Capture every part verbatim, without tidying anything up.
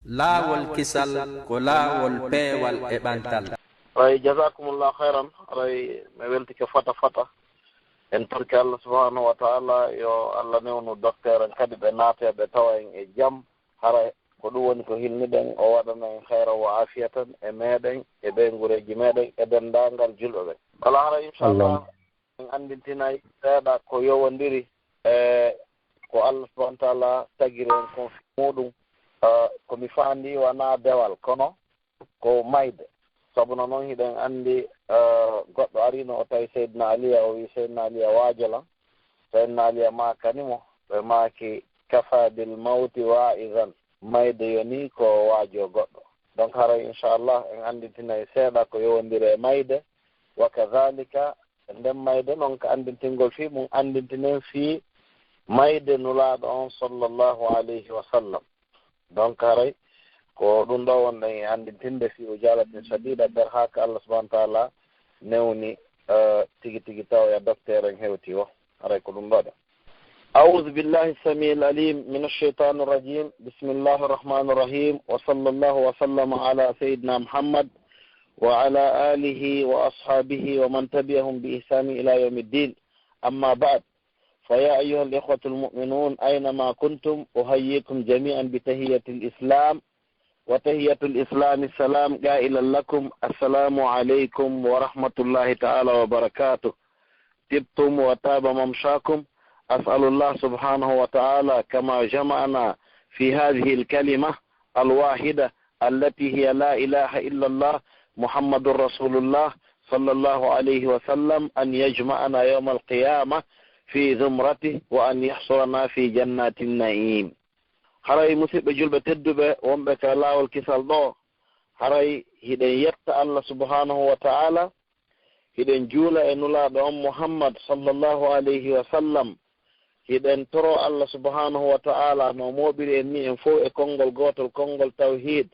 Laawol kisal ko laawol peewal e ɓantal. Ray, jazakumullah khairan. Ray, mi weltike fota fota. En torki Allah subhanahu wa ta'ala, yo Allah newnu dokteer en kadi, ɓe naata, ɓe tawa en e jam. Hara ko ɗum woni ko hilniɗen, o waɗana en khayran wa afiyatan e meɗen, e ɓeyngureeji meɗen, e denndaangal julɓe ɓen. Wala hara, inchallah, en anndintinay seeɗa ko yowondiri e ko Allah subhanahu wa ta'ala tagiri en kon fii muɗum. Ah, ko mi faandi wonaa dewal, kono ko mayde. Sabu no non hiɗen anndi, ah, goɗɗo ariino o tawi Seydina Aliya, o wi'i Seydina Aliya waajo lan. Seydina Aliya maakani mo, ɓe maaki, "Kafa bil mawti wa'izan." Mayde yonii ko waajoo goɗɗo. Donc haray inchallah en anndintinay seeɗa ko yowondiri e mayde, wa kadhalika e nden mayde non ka anndintingol fii mum, anndintinen fii mayde Nulaaɗo on sallallahu alayhi wa sallam. Donc haray ko ɗum ɗo wonɗen e anndintinde fii o jalatin shadida, ɓer haa ka Allah subhanahu wa ta'ala newni, eh, tigi tigi tawoya dokteer en hewti o. Haray ko ɗum ɗo ɗen. أعوذ بالله السميع العليم من الشيطان الرجيم. بسم الله الرحمن الرحيم. وصلى الله وسلم على سيدنا محمد وعلى آله وأصحابه ومن تبعهم بإحسان إلى يوم الدين. أما بعد. فيا أيها الإخوة المؤمنون أينما كنتم، أحييكم جميعا بتحية الإسلام، وتحية الإسلام السلام، قائلا لكم: السلام عليكم ورحمة الله تعالى وبركاته. طبتم وطاب ممشاكم. أسأل الله سبحانه وتعالى كما جمعنا في هذه الكلمة الواحدة التي هي لا إله إلا الله محمد رسول الله صلى الله عليه وسلم أن يجمعنا يوم القيامة في زمرته وأن يحشرنا في جنات النعيم. Haray musiɓɓe julɓe tedduɓe wonɓe ka laawol kisal ɗo, haray hiɗen yetta Allah subhanahu wa ta'ala, hiɗen juula e Nulaaɗo on Muhammad sallallahu alayhi wa sallam, hiɗen toro Allah subhanahu wa ta'ala no mooɓiri en ni en fow e konngol gootol, konngol tawhiid,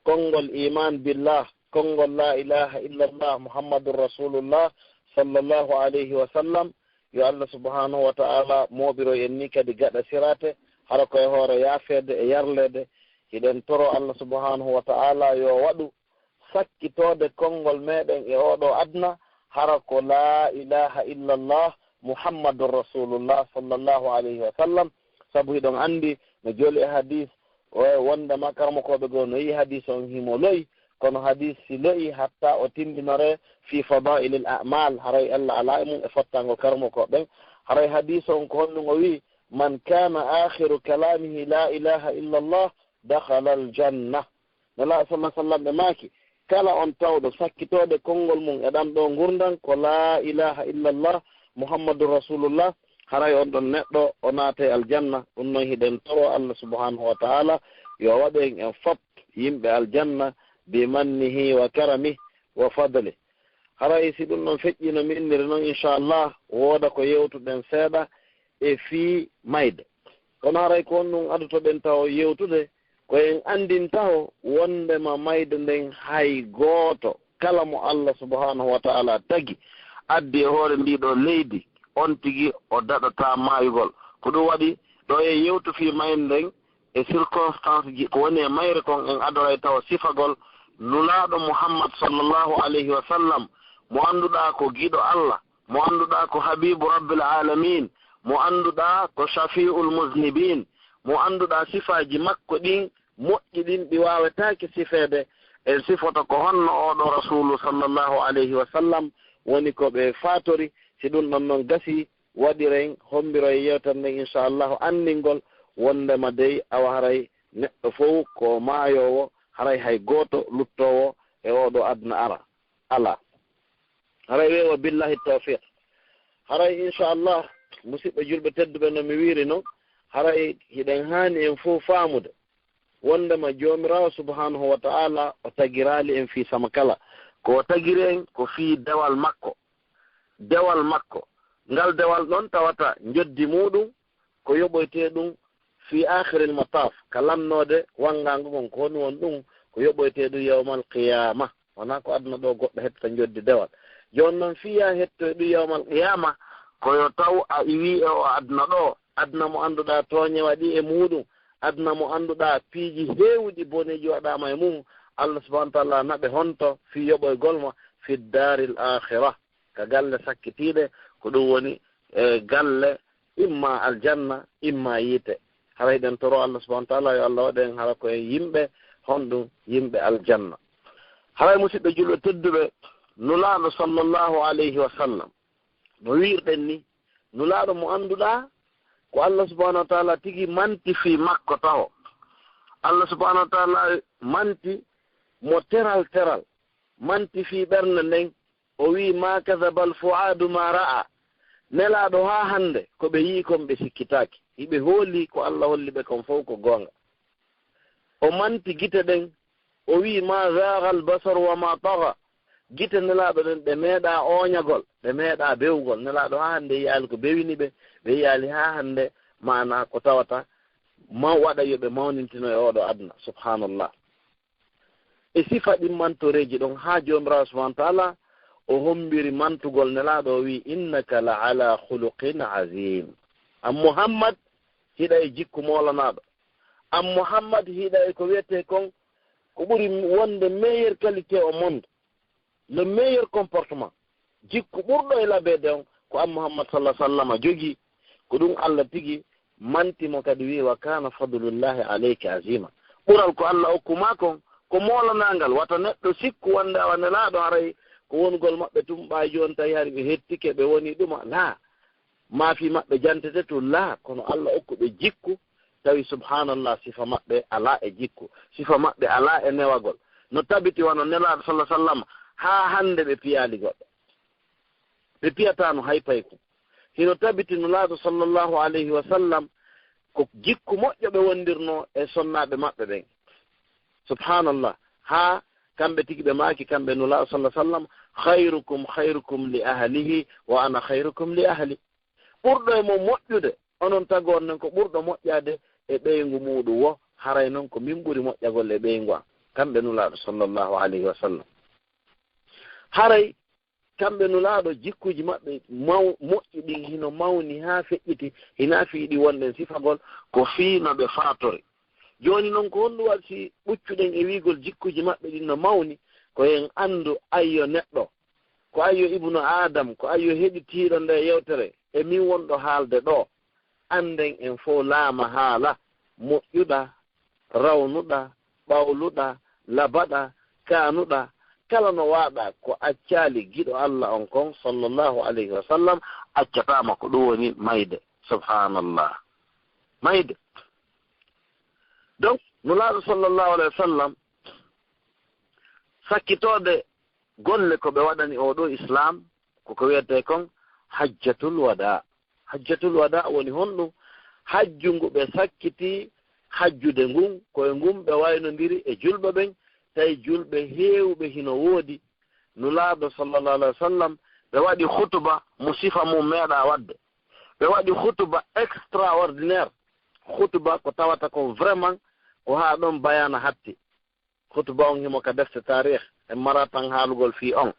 konngol iman billah, konngol la ilaha illallah Muhammadun Rasulullah sallallahu alayhi wa sallam. Yo Allah subhanahu wa ta'ala mooɓiro en ni kadi gaɗa siraate, hara ko e hoore yaafeede e yarleede. Hiɗen toro Allah subhanahu wa ta'ala yo waɗu sakkitoode konngol meɗen e oo ɗoo aduna, hara ko la ilaha illallah Muhammadun Rasulullah sallallahu alayhi wa sallam. Sabu hiɗon anndi no joli e hadis, o wondema karamokooɓe goo no yi'i hadis on himo lo'i, kono hadis si lo'i hatta o tindinore fi fadailil a'mal, haray Allah alaa e mum e fottangol karamokooɓe ɓen. Haray hadis on ko honɗum o wi'i: "Man kana akhiru kalamihi la ilaha illallah, dakhala al janna." Nelaaɗo sallallahu alaihi wasallam ɓe maaki, kala on tawɗo sakkitoode konngol mum e ɗan ɗoo ngurndan ko laa ilaaha illallah Muhammadun Rasulullah, haray on ɗon neɗɗo o naatay aljanna. Ɗun non hiɗen toroo Allah subhanahu wa ta'ala yo waɗu en en fop yimɓe aljanna bi mannihi wa karamihi wa fadlihi. Haray si ɗun non feƴƴii no mi inniri non, inshallah, wooda ko yewtuɗen seeɗa e fii mayde. Kono haray ko honɗun adotoɗen tawo yewtude? Ko en anndin taho wonndema mayde nden hay gooto kala mo Allah subhanahu wa ta'ala tagi addi e hoore ndii ɗoo leydi, on tigi o daɗataa maayugol. Ko ɗun waɗi ɗoo en yewtu fii mayde nden e circonstance ji ko woni e mayre kon, en adoray tawo sifagol Nulaaɗo Muhammad sallallahu alayhi wa sallam mo annduɗaa ko giɗo Allah, mo annduɗaa ko Habiibu Rabbil Aalamiin, mo annduɗaa ko Shafii'ul Muznibin, mo annduɗaa sifaaji makko ɗin moƴƴi ɗin ɗi waawetaake sifeede, en sifoto ko honno oo ɗoo Rasuulu sallallahu alayhi wa sallam woni ko ɓe faatori. Si ɗun ɗon non gasii, waɗiren hommbiro e yewtere nden, inshallahu, anndingol wonndema dey awa haray neɗɗo fow ko maayoowo, haray hay gooto luttoowo e oo ɗoo aduna ara. Alaa. Haray ɓe wa billahi tawfiq. Haray, inshallah, musiɓɓe julɓe tedduɓe, no mi wiiri non, haray hiɗen haani en fow faamude wonndema Joomiraawo subhanahu wa ta'ala o tagiraali en fii sama kala. Ko o tagiri en ko fii dewal makko. Dewal makko. Ngal dewal ɗon tawata njoddi muuɗum ko yoɓoytee ɗum fii aakhiril mataaf, ka lannoode wanngaango ngon, ko honɗun woni ɗun? Ko yoɓoytee ɗum yawmal qiyaama. Wonaa ko aduna ɗoo goɗɗo hettata njoddi dewal. Jooni non, fii yaa hettoy ɗum yawmal qiyaama, ko yo taw a iwii e oo aduna ɗoo, aduna mo annduɗaa tooñe waɗii e muuɗum, aduna mo annduɗaa piiji heewuɗi boneeji waɗaama e mum, Allah subhanahu wa ta'ala naɓe honto fii yoɓoygol ma fi daaril aakhira, ka galle sakkitiiɗe, ko ɗum woni, e, galle imma aljanna, imma yiite. Hara hiɗen toro Allah subhanahu wa ta'ala yo Allah waɗu en hara ko en yimɓe honɗum, yimɓe aljanna. Haray musidɓe julɓe tedduɓe, Nulaaɗo sallallahu alayhi wa sallam, no wi'irɗen ni, Nulaaɗo mo annduɗaa ko Allah subhanahu wa ta'ala tigi manti fii makko taho. Allah subhanahu wa ta'ala manti mo teral teral, manti fii ɓernde nden, o wi'i, "Ma kadhaba al-fu'adu ma ra'a." Nelaaɗo haa hannde, ko ɓe yi'i kon ɓe sikkitaaki. Hiɓe hooli ko Allah holli ɓe kon fow ko goonga. O manti gite ɗen, o wi'i, "Ma zaaga al-basaru wa ma taga." Gite Nelaaɗo ɗen, ɗe meeɗaa ooñagol, ɗe meeɗaa bewgol. Nelaaɗo haa hannde yi'aali ko bewini ɓe, ɓe yi'aali haa hannde maanaa ko tawata maw-, waɗa yo ɓe mawnintino e oo ɗoo aduna. Subhaanallah. E sifa ɗin mantoreeji ɗon, haa Joomiraaɗo subhaanahu wa ta'aalaa o hommbiri mantugol Nelaaɗo, o wi'i, "Innaka la ala khuluqin azim." An Muhammad, hiɗa e jikku moolanaaɗo. An Muhammad, hiɗa e ko wi'etee kon, ko ɓuri wonde meilleur qualité au monde. Le meilleur comportement. Jikku ɓurɗo e labeede on, ko an Muhammad sallallahu alaihi wasallam jogii. Ko ɗum Allah tigi manti mo kadi wi'i, "Wa kana fadlullahi alayka azima." Ɓural ko Allah okku maa kon, ko moolanaangal. Wata neɗɗo sikku wonde awa Nelaaɗo haray ko wonugol maɓɓe tun ɓay jooni tawi hari ɓe hettike, ɓe woni ɗuma. Laa. Maa fii maɓɓe jantete tun, laa, kono Allah okku ɓe jikku, tawi subhaanallah, sifa maɓɓe alaa e jikku, sifa maɓɓe alaa e newagol. No tabiti wano Nelaaɗo sallallahu alaihi wasallam, haa hannde ɓe piyaali goɗɗo. Ɓe piyataano hay paykun. Hino tabiti Nulaaɗo sallallahu alaihi wasallam, ko jikku moƴƴo ɓe wondirnoo e sonnaaɓe maɓɓe ɓen. Subhaanallah. Haa kamɓe tigi ɓe maaki, kamɓe Nulaaɗo sallallahu alaihi wasallam, "Khairukum khairukum li ahlihi wa ana khairukum li ahli." Ɓurɗo e mon moƴƴude, onon tagoo on nen ko ɓurɗo moƴƴaade e ɓeyngu muuɗum woo, haray non ko min ɓuri moƴƴagol e ɓeyngu an, kamɓe Nulaaɗo sallallahu alaihi wasallam. Haray kamɓe Nulaaɗo, jikkuuji maɓɓe maw-, moƴƴi ɗin hino mawni haa feƴƴiti, hinaa fii ɗi wonɗen sifagol, ko fii no ɓe faatori. Jooni non, ko honɗum waɗi si ɓuccuɗen e wi'ugol jikkuuji maɓɓe ɗin no mawni? Ko en anndu ayyo neɗɗo, ko ayyo ibnu Aadam, ko ayyo heɗitiiɗo ndee yewtere, e min wonɗo haalde ɗoo. Annden en fow laama haala, moƴƴuɗaa, rawnuɗaa, ɓawluɗaa, labaɗaa, kaanuɗaa, kala no waaɗaa ko accaali giɗo Allah on kon, sallallahu alayhi wa sallam, accataama, ko ɗum woni mayde. Subhaanallah. Mayde. Donc, Nulaaɗo sallallahu alayhi wa sallam, sakkitoode golle ko ɓe waɗani oo ɗoo Islaam, ko ko wi'etee kon Hajjatul Wadaa. Hajjatul Wadaa woni honɗum? Hajju ngu ɓe sakkiti hajjude ngun, ko e ngun ɓe waynondiri e julɓe ɓen, tawi julɓe heewuɓe hino woodi. Nulaaɗo sallallahu alaihi wa sallam, ɓe waɗi khutuba mo sifa mum meeɗaa waɗde. Ɓe waɗi khutuba extraordinaire. Khutuba ko tawata kon vraiment ko haa ɗon bayaana hatti. Khutuba on himo ka defte taarih, en maraa tan haalugol fii on.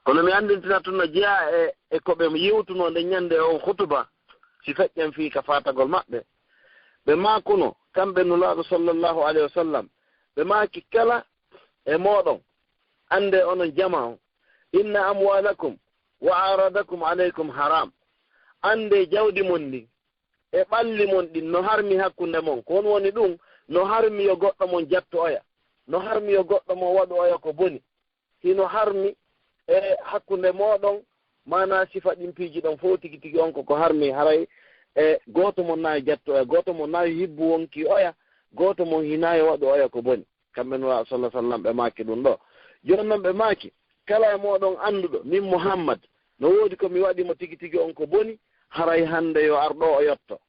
Kono mi anndintina tun no jeyaa e, e ko ɓe yewtunoo nden ñannde e on khutuba, si feƴƴen fii ka faatagol maɓɓe. Ɓe maakuno, kamɓe Nulaaɗo sallallahu alaihi wa sallam, ɓe maaki, "Kala e mooɗon, anndee onon jamaa on, inna amwaalakum wa a'raadakum alaykum haram." Anndee jawdi mon ndin, e ɓalli mon ɗin no harmi hakkunde mon. Ko honɗum woni ɗum? No harmi yo goɗɗo mon jattu oya. No harmi yo goɗɗo mon waɗu oya ko boni. Hino harmi e hakkunde mooɗon, maanaa sifa ɗin piiji ɗon fow tigi tigi on ko ko harmi, haray e gooto mon naa yo jattu oya, gooto mon naa yo hibbu wonkii oya, gooto mon hinaa yo waɗu oya ko boni. Kamɓe Nulaaɗo sallallahu alaihi wa sallam ɓe maaki ɗum ɗoo. Jooni non ɓe maaki, "Kala e mooɗon annduɗo, min Muhammad, no woodi ko mi waɗi mo tigi tigi on ko boni, haray hannde yo ar ɗoo o yotto."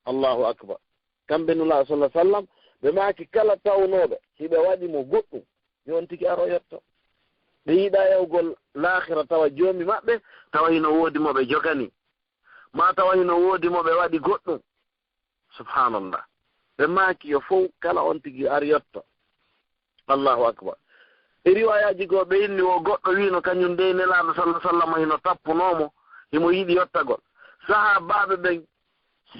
Allahu akbar. Kamɓe Nulaaɗo sallallahu alaihi wa sallam, ɓe maaki kala tawnooɓe hiɓe waɗi mo goɗɗum, yo on tigi ar o yotto. Ɓe yiɗaa yahugol laakhira tawa Joomi maɓɓe, tawa hino woodi mo ɓe joganii, maa tawa hino woodi mo ɓe waɗi goɗɗum. Subhaanallah. Ɓe maaki yo fow kala on tigi ar yotto. Allahu akbar. E riwaayaaji goo ɓe inni wo goɗɗo wiino kañum dey Nelaaɗo sallallahu alaihi wa sallam hino tappunoo mo, himo yiɗi yottagol. Sahaabaaɓe ɓen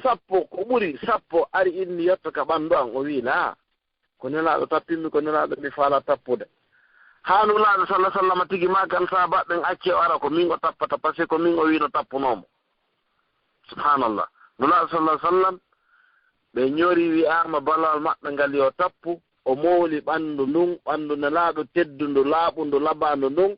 sappo, ko ɓuri sappo ari inni yotto ka ɓanndu an?" O wi'i, "Laa, ko Nelaaɗo tappimmi, ko Nelaaɗo mi faalaa tappude." Haa Nulaaɗo sallallaahu alayhi wa sallam tigi maaki, "Sahaabaaɓe ɓen, accee o ara, ko min o tappata, parce que ko min o wi'no tappunoo mo." Subhaanallah. Nulaaɗo sallallaahu alayhi wa sallam, ɓe ɲori, wi'aama balawal maɓɓe ngal yo tappu, o mooli ɓanndu ndun, ɓanndu Nelaaɗo teddundu, laaɓundu, labaandu ndun.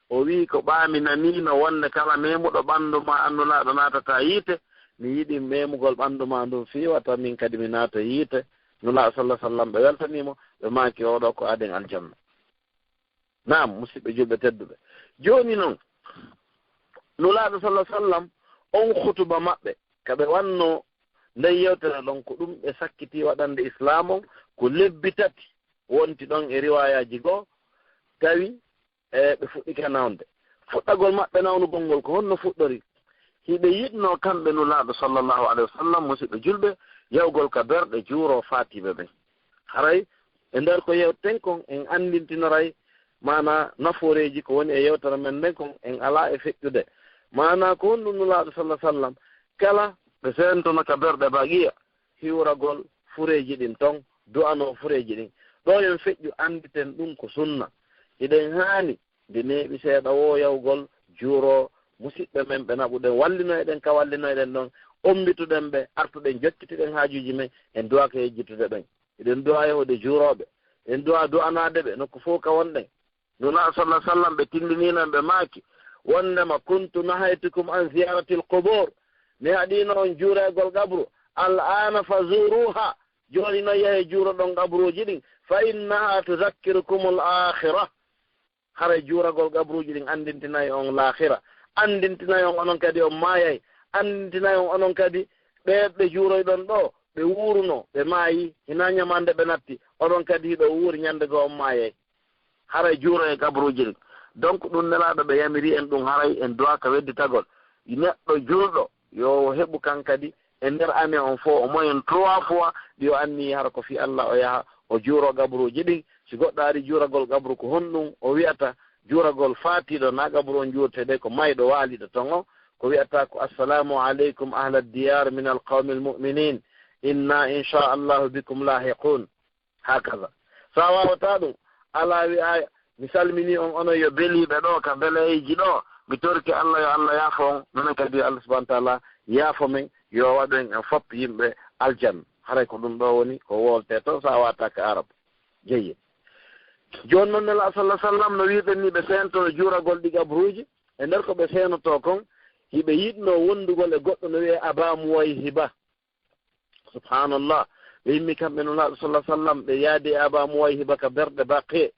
O wi'i, "Ko ɓaaminaniino wonnde kala meemuɗo ɓanndu maa an Nulaaɗo naatataa yiite, mi yiɗi meemugol ɓanndu maa ndun fii wata min kadi mi naata yiite." Nulaaɗo sallallaahu alayhi wa sallam, ɓe weltanii mo, ɓe maaki, "Oo ɗoo ko aaden aljanna." Naam, musiɓɓe julɓe tedduɓe. Jooni non, Nulaaɗo sallallaahu alayhi wa sallam, on khutuba maɓɓe, ka ɓe wannoo nden yewtere ɗon, ko ɗum ɓe sakkitii waɗande Islaam on, ko lebbi tati wonti ɗon e riwaayaaji goo, tawi, e, ɓe fuɗɗike nawde. Fuɗɗagol maɓɓe nawnugol ngol, ko honno fuɗɗori? Hiɓe yiɗnoo kamɓe Nulaaɗo sallallaahu alayhi wa sallam, musiɓɓe julɓe, yahugol ka berɗe juuroo faatiiɓe ɓen. Haray e nder ko yewteten kon, en anndintinoray maanaa nafooreeji ko woni e yewtere men nden kon, en alaa e feƴƴude. Maanaa ko honɗum Nulaaɗo sallallaahu alayhi wa sallam, kala ɓe seentono ka berɗe Baqiya, hiwragol fureeji ɗin ton, du'anoo fureeji ɗin. Ɗoo yo en feƴƴu annditen ɗum ko sunna. Hiɗen haani nde neeɓi seeɗa woo yahugol juuroo musiɓɓe men ɓe naɓuɗen, wallinoyɗen ka wallinoyɗen ɗon, ommbituɗen ɓe, artuɗen jokkitiɗen haajuuji men, en du'aka yejjitude ɓen. Hiɗen du'a yahude juurooɓe, en du'a du'anaade ɓe nokku fow ka wonɗen. Nulaaɗo sallallaahu alayhi wa sallam, ɓe tindiniino en, ɓe maaki, wonndema, "Kuntu nahaytukum an ziyaratil qubur." Mi haɗiino on juureegol qabru. "Al-aana fazuruha." Jooni non yahee juuroɗon qabruuji ɗin. "Fa innaha tudhakkirukumul aakhirah." Haray juuragol qabruuji ɗin anndintinay on laakhira. Anndintinay on onon kadi on maayay. Anndintinay on onon kadi ɓe, ɓe juuroyɗon ɗoo, ɓe wuuruno, ɓe maayi, hinaa ɲamande ɓe natti. Onon kadi hiɗo wuuri, ɲande goo on maayay. Haray juuroyee qabruuji ɗin. Donc, ɗum Nelaaɗo ɓe yamiri en ɗum, haray en du'aaka wedditagol. Neɗɗo julɗo, yo o heɓu kan kadi e nder année on fow, au moins trois fois, ɗi o anniyi hara ko fii Allah o yaha, o juuroo qabruuji ɗin. Si goɗɗo ari juuragol qabru, ko honɗum o wi'ata? Juuragol faatiiɗo, naa qabru on juurtee de, ko mayɗo waaliiɗo ton on, ko wi'ata ko, "Assalaamu aleykum ahla diyaar min alqawmi almu'minin, inna insha Allahu bikum laahiqun." Hakaza. So a waawataa ɗum, alaa wi'aa, "Mi salminii on, onon yo beliiɓe ɗoo ka beleeji ɗoo. Mi torike Allah, yo Allah yaafo on. Menen kadi, yo Allah subhanahu wa ta'ala yaafo men, yo o waɗu en, en fof yimɓe aljanna." Haray ko ɗum ɗoo woni ko wowletee ton, so a waawataake Arab. Jeyi. Jooni non, Nelaaɗo sallallaahu alayhi wa sallam, no wi'uɗen nii, ɓe seentono juuragol ɗi qabruuji. E nder ko ɓe seenotoo kon, hiɓe yiɗnoo wondugol e goɗɗo no wi'ee Abaa Muwayhiba. Subhaanallah. Ɓe immi kamɓe Nulaaɗo sallallaahu alayhi wa sallam, ɓe yaadi e Abaa Muwayhiba ka berɗe Baqi.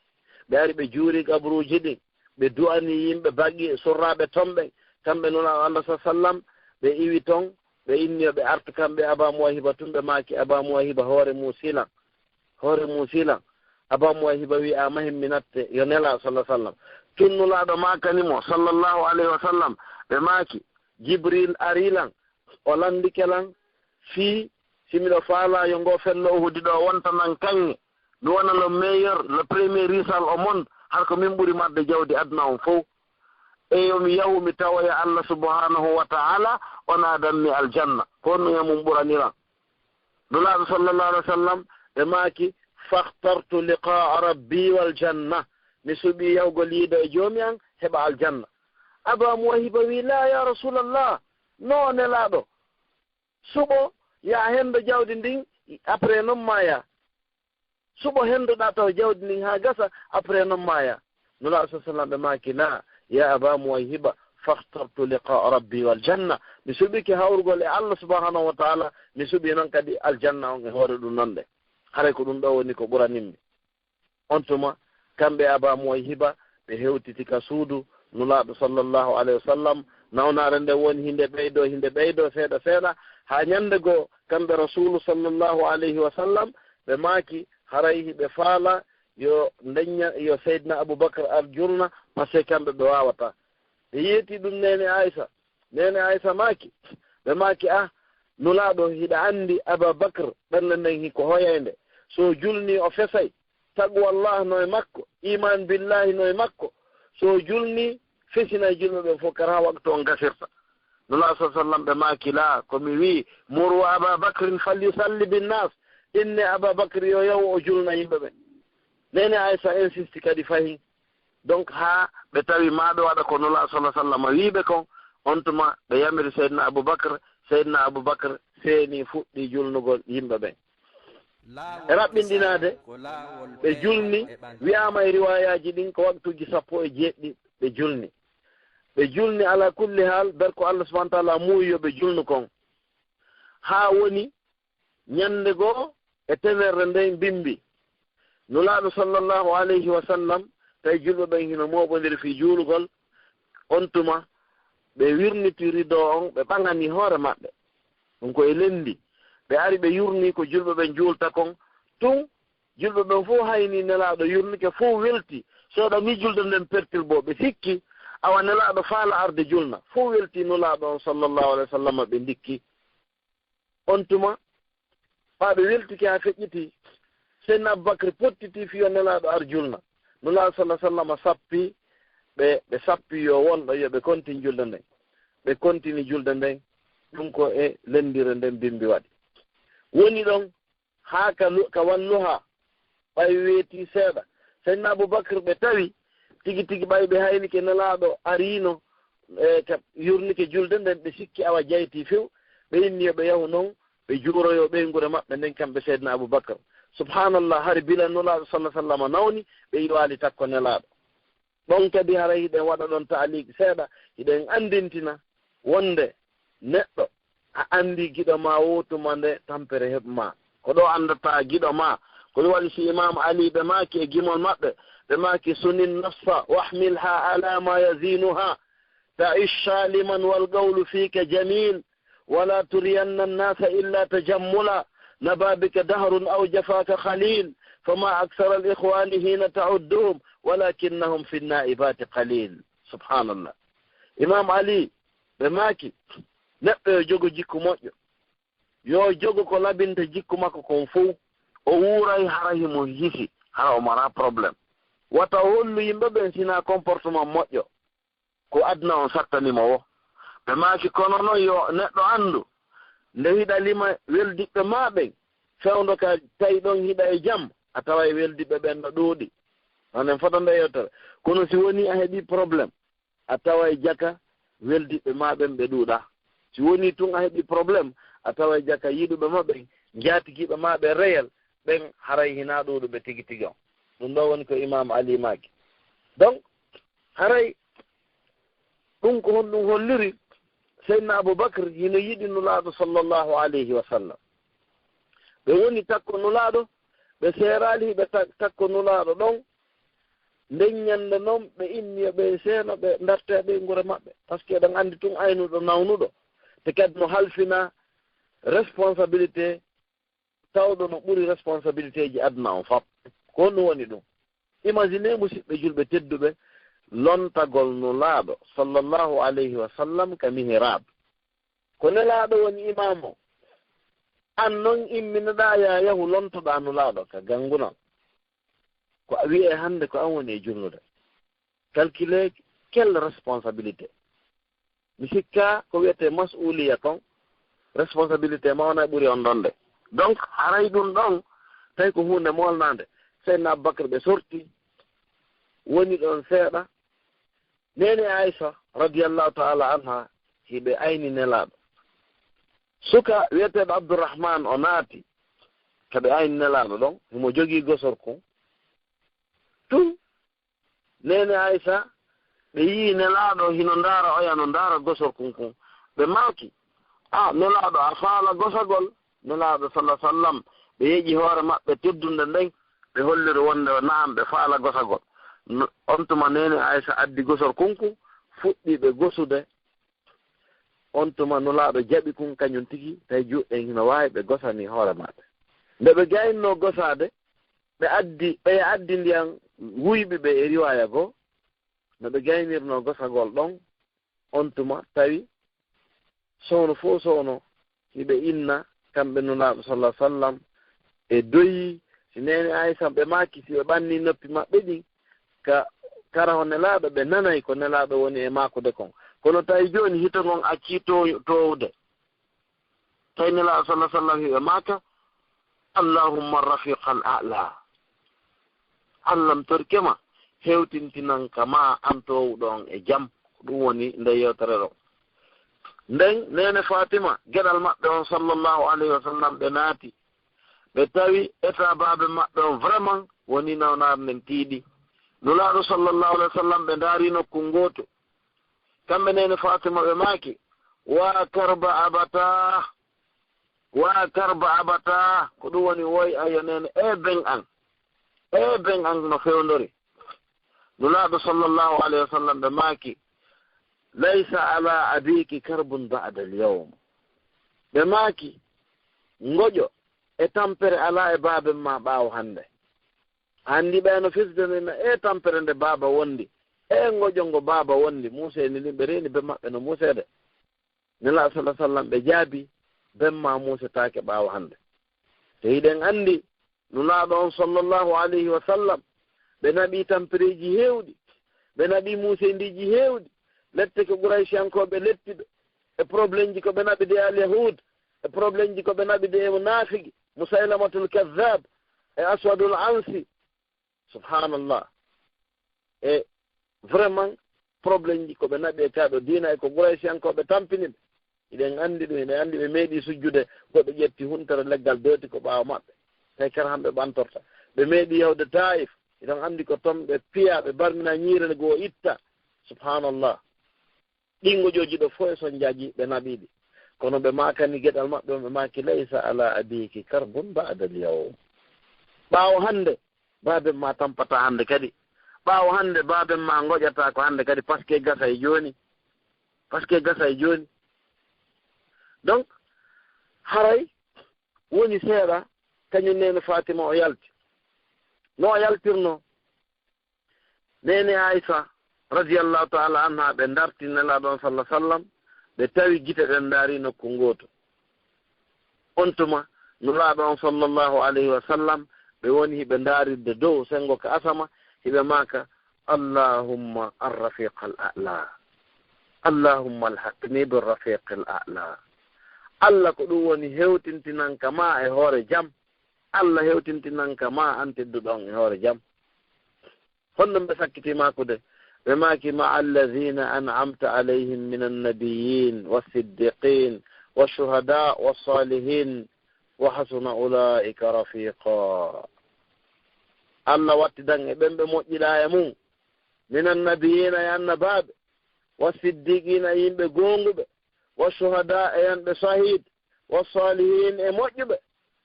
Ɓe ari ɓe juuri qabruuji ɗin. Ɓe du'ani yimɓe Baqi, sorraaɓe ton ɓen. Kamɓe Nulaaɗo Allah sallallaahu alayhi wa sallam, ɓe iwi ton, ɓe inni yo ɓe artu kamɓe Abaa Muwayhiba tun, ɓe maaki, "Abaa Muwayhiba, hoore muusi lan. Hoore muusi lan." Abaa Muwayhiba wi'i, "A mahin mi natte, yo Nelaaɗo sallallaahu alayhi wa sallam." Tun Nulaaɗo maakani mo, sallallaahu alayhi wa sallam, ɓe maaki, "Jibriil arii lan, o lanndike lan fii si miɗo faalaa yo ngoo fello Uhudi ɗoo wontanan kaŋŋe, mi wona le meilleur, le premier riche au monde, har ko min ɓuri marde jawdi aduna on fow. E yo mi yahu mi tawoya Allah subhaanahu wa ta'ala, on aadan mi aljanna. Ko honno e mun ɓuraniran?" Nulaaɗo sallallaahu alayhi wa sallam, ɓe maaki, "Fakhtartu liqaa rabbi wal janna." Mi suɓii yahugol yiida e Joomi an, heɓa aljanna. Abaa Muwayhiba wi'i, "Laa, yaa Rasuulallah, no Nelaaɗo. Suɓo, yaa henndo jawdi ndin, après non maayaa. Suɓo henndoɗaa taw jawdi ndin haa gasa, après non maayaa." Nulaaɗo sallallaahu alayhi wa sallam ɓe maaki, "Laa, yaa Abaa Muwayhiba, fakhtartu liqaa rabbi wal janna." Mi suɓike hawrugol e Allah subhaanahu wa ta'ala, mi suɓii non kadi aljanna on e hoore ɗum non ɗe. Haray ko ɗum ɗoo woni ko ɓuranimmi. On tuma, kamɓe Abaa Muwayhiba, ɓe hewtiti ka suudu Nulaaɗo sallallaahu alayhi wa sallam. Nawnaare nden woni hinde ɓeydoo, hinde ɓeydoo seeɗa seeɗa, haa ɲande goo, kamɓe Rasuulu sallallaahu alayhi wa sallam, ɓe maaki, haray hiɓe faala yo ndeɲa, yo Seydina Abubakar ar julna, parce que kamɓe ɓe waawataa. Ɓe yeeti ɗum neene Aysa. Neene Aysa maaki, ɓe maaki, "Ah, Nulaaɗo, hiɗa anndi Abaa Bakr, ɓernde nden hiko hoyaynde. So o julnii, o fesay. Taqwa Allah no e makko, iimaan billaahi no e makko. So o julnii, fesinay julɓe ɓen fof, kara haa waqtu on gasirta." Nulaaɗo sallallahu alaihi wasallam ɓe maaki, "Laa, ko mi wi'i, muru Aba Bakrin falyusalli bin nas, inne Aba Bakr yo yahu o julna yimɓe ɓen." Neene Aisha insisti kadi fahin. Donc, haa ɓe tawi maa ɓe waɗa ko Nulaaɗo sallallahu alaihi wasallam wi'i ɓe kon, on tuma ɓe yamiri Seydina Abu Bakr, Seydina Abu Bakr seeni fuɗɗi julnugol yimɓe ɓen. E raɓɓinɗinaade, ɓe julni, wi'aama e riwaayaaji ɗin ko waktuuji sappo e jeeɗiɗi ɓe julni. Ɓe julni alaa kulli haal, ber ko Allah subhanahu wa ta'ala muuyi yo ɓe julnu kon. Haa woni ɲande goo e tenerre nden bimbi. Nulaaɗo sallallahu alayhi wa sallam, tawi julɓe ɓen hino mooɓondiri fii juulugol, on tuma ɓe wirniti rido on, ɓe ɓaŋani hoore maɓɓe. Ɗun ko e lendi. Ɓe ari ɓe yurni ko julɓe ɓen juulta kon. Tun, julɓe ɓen fow hayni Nelaaɗo yurnike, fow welti. Seeɗa ni julde nden pertil bo, ɓe sikki, awa Nelaaɗo faala arde julna. Fow welti Nulaaɗo on sallallahu alayhi wa sallam, ɓe ndikki. On tuma, ɓaa ɓe weltike haa feƴƴiti, Seydina Abubakar pottiti fii yo Nelaaɗo ar julna. Nulaaɗo sallallahu alaihi wasallam sappi ɓe, ɓe sappi yo wonɗo, yo ɓe kontin julde nden. Ɓe kontini julde nden, ɗun ko e lendire nden bimbi waɗi. Woni ɗon haa ka lu-, ka walluha, ɓay weetii seeɗa. Seydina Abubakar ɓe tawi, tigi tigi ɓay ɓe haynike Nelaaɗo ariino, e, ka yurnike julde nden, ɓe sikki awa jaytii few, ɓe inni yo ɓe yahu non, ɓe juuroyoo ɓeynguure maɓɓe nden, kamɓe Seydina Abubakar. Subhaanallah, hari bila Nulaaɗo sallallahu alaihi wasallam nawni, ɓe iwaali takko Nelaaɗo. Ɗon kadi haray hiɗen waɗa ɗon ta'aliik seeɗa, hiɗen anndintina wonde neɗɗo a anndi giɗo maa woo tuma nde tampere heɓ maa. Ko ɗoo anndataa giɗo maa. Ko ɗum waɗi si Imaam Ali ɓe maaki e gimol maɓɓe, ɓe maaki: "Sunin nafsa wahmilha ala ma yazinuha, ta'ish saliman wal qawlu fika jamil." ولا ترين الناس إلا تجملا، نبا بك دهر أو جفاك خليل، فما أكثر الإخوان حين تعدهم، ولكنهم في النائبات قليل. سبحان الله. Imaam Ali, ɓe maaki, neɗɗo yo jogo jikku moƴƴo. Yo jogo ko labinta jikku makko kon fow. O wuuray hara himo hisi, hara o maraa problème. Wata o hollu yimɓe ɓen sinaa comportement moƴƴo. Ko aduna on sattani mo wo. Ɓe maaki, kono non yo neɗɗo anndu, nde hiɗa lima weldiɓɓe maa ɓen, fewndo ka tawi ɗon hiɗa e jam, a taway weldiɓɓe ɓen no ɗuuɗi. Onen fota nde yewtere. Kono si wonii a heɓii problème, a taway jaka weldiɓɓe maa ɓen ɓe ɗuuɗaa. Si wonii tun a heɓii problème, a taway jaka yiɗuɓe maa ɓen, njaatigiiɓe maa ɓen reyel, ɓen haray hinaa ɗuuɗuɓe tigi tigi on. Ɗun ɗoo woni ko Imaam Ali maaki. Donc, haray ɗun ko honɗun holliri? Seydina Abubakar hino yiɗi Nulaaɗo sallallahu alayhi wa sallam. Ɓe woni takko Nulaaɗo, ɓe seeraali hiɓe ta-, takko Nulaaɗo ɗon. Nden ɲande non ɓe inni yo ɓe seeno, ɓe ndarta e ɓeynguure maɓɓe. Parce que eɗen anndi tun aynuɗo nawnuɗo, te kadi no halfina responsabilité tawɗo no ɓuri responsabilitéeji aduna on fop. Ko honɗun woni ɗun? Imaginez, musiɓɓe julɓe tedduɓe, lontagol Nulaaɗo sallallahu alayhi wa sallam ka mihraab. Ko Nelaaɗo woni imaam on. An non imminoɗaa yaa yahu lontoɗaa Nulaaɗo ka ganngunal. Ko a wi'ee hannde ko an woni e julnude. Calculez quelle responsabilité. Mi sikkaa ko wi'etee mas'uliya kon, responsabilité mawna e ɓuri on ɗon de. Donc, haray ɗun ɗon, tawi ko huunde molnaande. Seydina Abubakar ɓe sorti, woni ɗon seeɗa. Neene Aisha, radiyallahu ta'ala anha, hiɓe ayni Nelaaɗo. Suka wi'eteeɗo Abdurrahman o naati, ka ɓe ayni Nelaaɗo ɗon, himo jogii gosol kon. Tun Neene Aysa, ɓe yi'i Nelaaɗo hino ndaara oya, no ndaara gosol kun kun. Ɓe maaki, "A Nelaaɗo, a faala gosagol?" Nelaaɗo, sallallahu alaihi wasallam, ɓe yeƴi hoore maɓɓe teddunde nden, ɓe holliri wonde, na'am, ɓe faala gosagol. No, on tuma Neene Aysa addi gosol kun kun, fuɗɗi ɓe gosude. On tuma Nulaaɗo jaɓi kun kañun tigi, tawi juuɗe ɗen hino waawi, ɓe gosani hoore maɓɓe. Nde ɓe gayinno gosaade, ɓe addi, ɓeya addi ndiyan wuyɓi ɓe e riwaaya goo, no ɓe gaynirno gosagol ɗon, on tuma tawi sowno fow sowno hiɓe inna, kamɓe Nulaaɗo sallallahu alaihi wasallam, e doyi, si Neene Aysa ɓe maaki, si ɓe ɓanni noppi maɓɓe ɗin, ka karaho Nelaaɗo, ɓe nanay ko Nelaaɗo woni e maakude kon. Kono tawi jooni hito ngon accii to-, toowde. Tawi Nelaaɗo sallallahu alaihi wasallam hiɓe maaka, "Allahumma rafiqal a'la." Allah, mi torike ma, hewtintinan ka ma an toowuɗo on e jam. Ko ɗum woni nde yewtere ɗon. Nden neene Fatima, geɗal maɓɓe on sallallahu alaihi wasallam, ɓe naati. Ɓe tawi état baabe maɓɓe on vraiment woni nawnaare nden tiiɗi. Nulaaɗo sallallahu alaihi wasallam ɓe ndaari nokku ngooto. Kamɓe neene Fatima ɓe maaki, "Wa karba abata, wa karba abata." Ko ɗum woni woy ayo neene, "E ben an, e ben an no fewndori." Nulaaɗo sallallahu alaihi wasallam ɓe maaki, "Laysa ala abiki karbun ba'da al-yawm." Ɓe maaki, "Ngoƴo e tampere alaa e baaben ma ɓaawo hannde." Anndi ɓe no fesde no inna, e tampere nde baaba wondi, e ngoƴo ngo baaba wondi. Muusee ni ɗin ɓe reeni ben maɓɓe no muuseede. Nelaaɗo sallallahu alaihi wasallam ɓe jaabi, ben ma muusetaake ɓaawo hannde. Te hiɗen anndi, Nulaaɗo on sallallahu alaihi wasallam, ɓe naɓi tampereeji heewɗi, ɓe naɓi muusendiiji heewɗi, lette ko Qurayshiyankooɓe letti ɓe, e problemji ko ɓe naɓi de Al-Yahud, e problemji ko ɓe naɓi de e munaafiki, Musaylamatul Kazzab, e Aswadul Ansi. Subhanallah. E vraiment, problemji ko ɓe naɓi e kaa ɗoo diina e ko Qurayshiyankooɓe tampini ɓe. Hiɗen anndi ɗum, hiɗen anndi ɓe meeɗi sujjude, goɗɗo ƴetti huntere leggal dooti ko ɓaawo maɓɓe. Tawi kara hamɓe ɓantorta. Ɓe meeɗi yahude Taif, hiɗen anndi ko ton ɓe piya, ɓe barmina ñiire nde goo itta. Subhanallah. Ɗin ngoƴooji ɗoo fof e sonjaaji ɓe naɓi ɗi. Kono ɓe maakani geɗal maɓɓe on, ɓe maaki, "Laysa ala abiki karbun ba'da al-yawm." Ɓaawo hannde, baaben ma tampata hannde kadi. Ɓaawo hannde, baaben ma ngoƴata ko hannde kadi, parce que gasa e jooni. Parce que gasa e jooni. Donc, haray woni seeɗa, kañum neene Fatima o yalti. No o yaltirno, neene Aisha radiyallahu ta'ala anha, ɓe darti Nelaaɗo on sallallahu alaihi wasallam, ɓe tawi gite ɗen ndaari nokku ngooto. On tuma, Nulaaɗo on sallallahu alaihi wasallam, ɓe woni hiɓe ndaarirde dow senngo ka asama, hiɓe maaka, "Allahumma arrafiq al-a'la. Allahumma alhaqni birrafiq al-a'la." Allah, ko ɗum woni hewtintinan ka ma e hoore jam. Allah hewtintinan ka ma an tedduɗo on e hoore jam. Honno ɓe sakkiti maakude? Ɓe maaki, "Ma'a alladhina an'amta alayhim minan nabiyyin was siddiqin wash shuhada was salihin wa hasuna ulaika rafiqa." Allah wattidan e ɓen ɓe moƴƴiɗaa e mun, minan nabiyina e annabaaɓe, was siddiqina e yimɓe goonguɓe, wa shuhada e yimɓe shahid, wa salihin e moƴƴuɓe,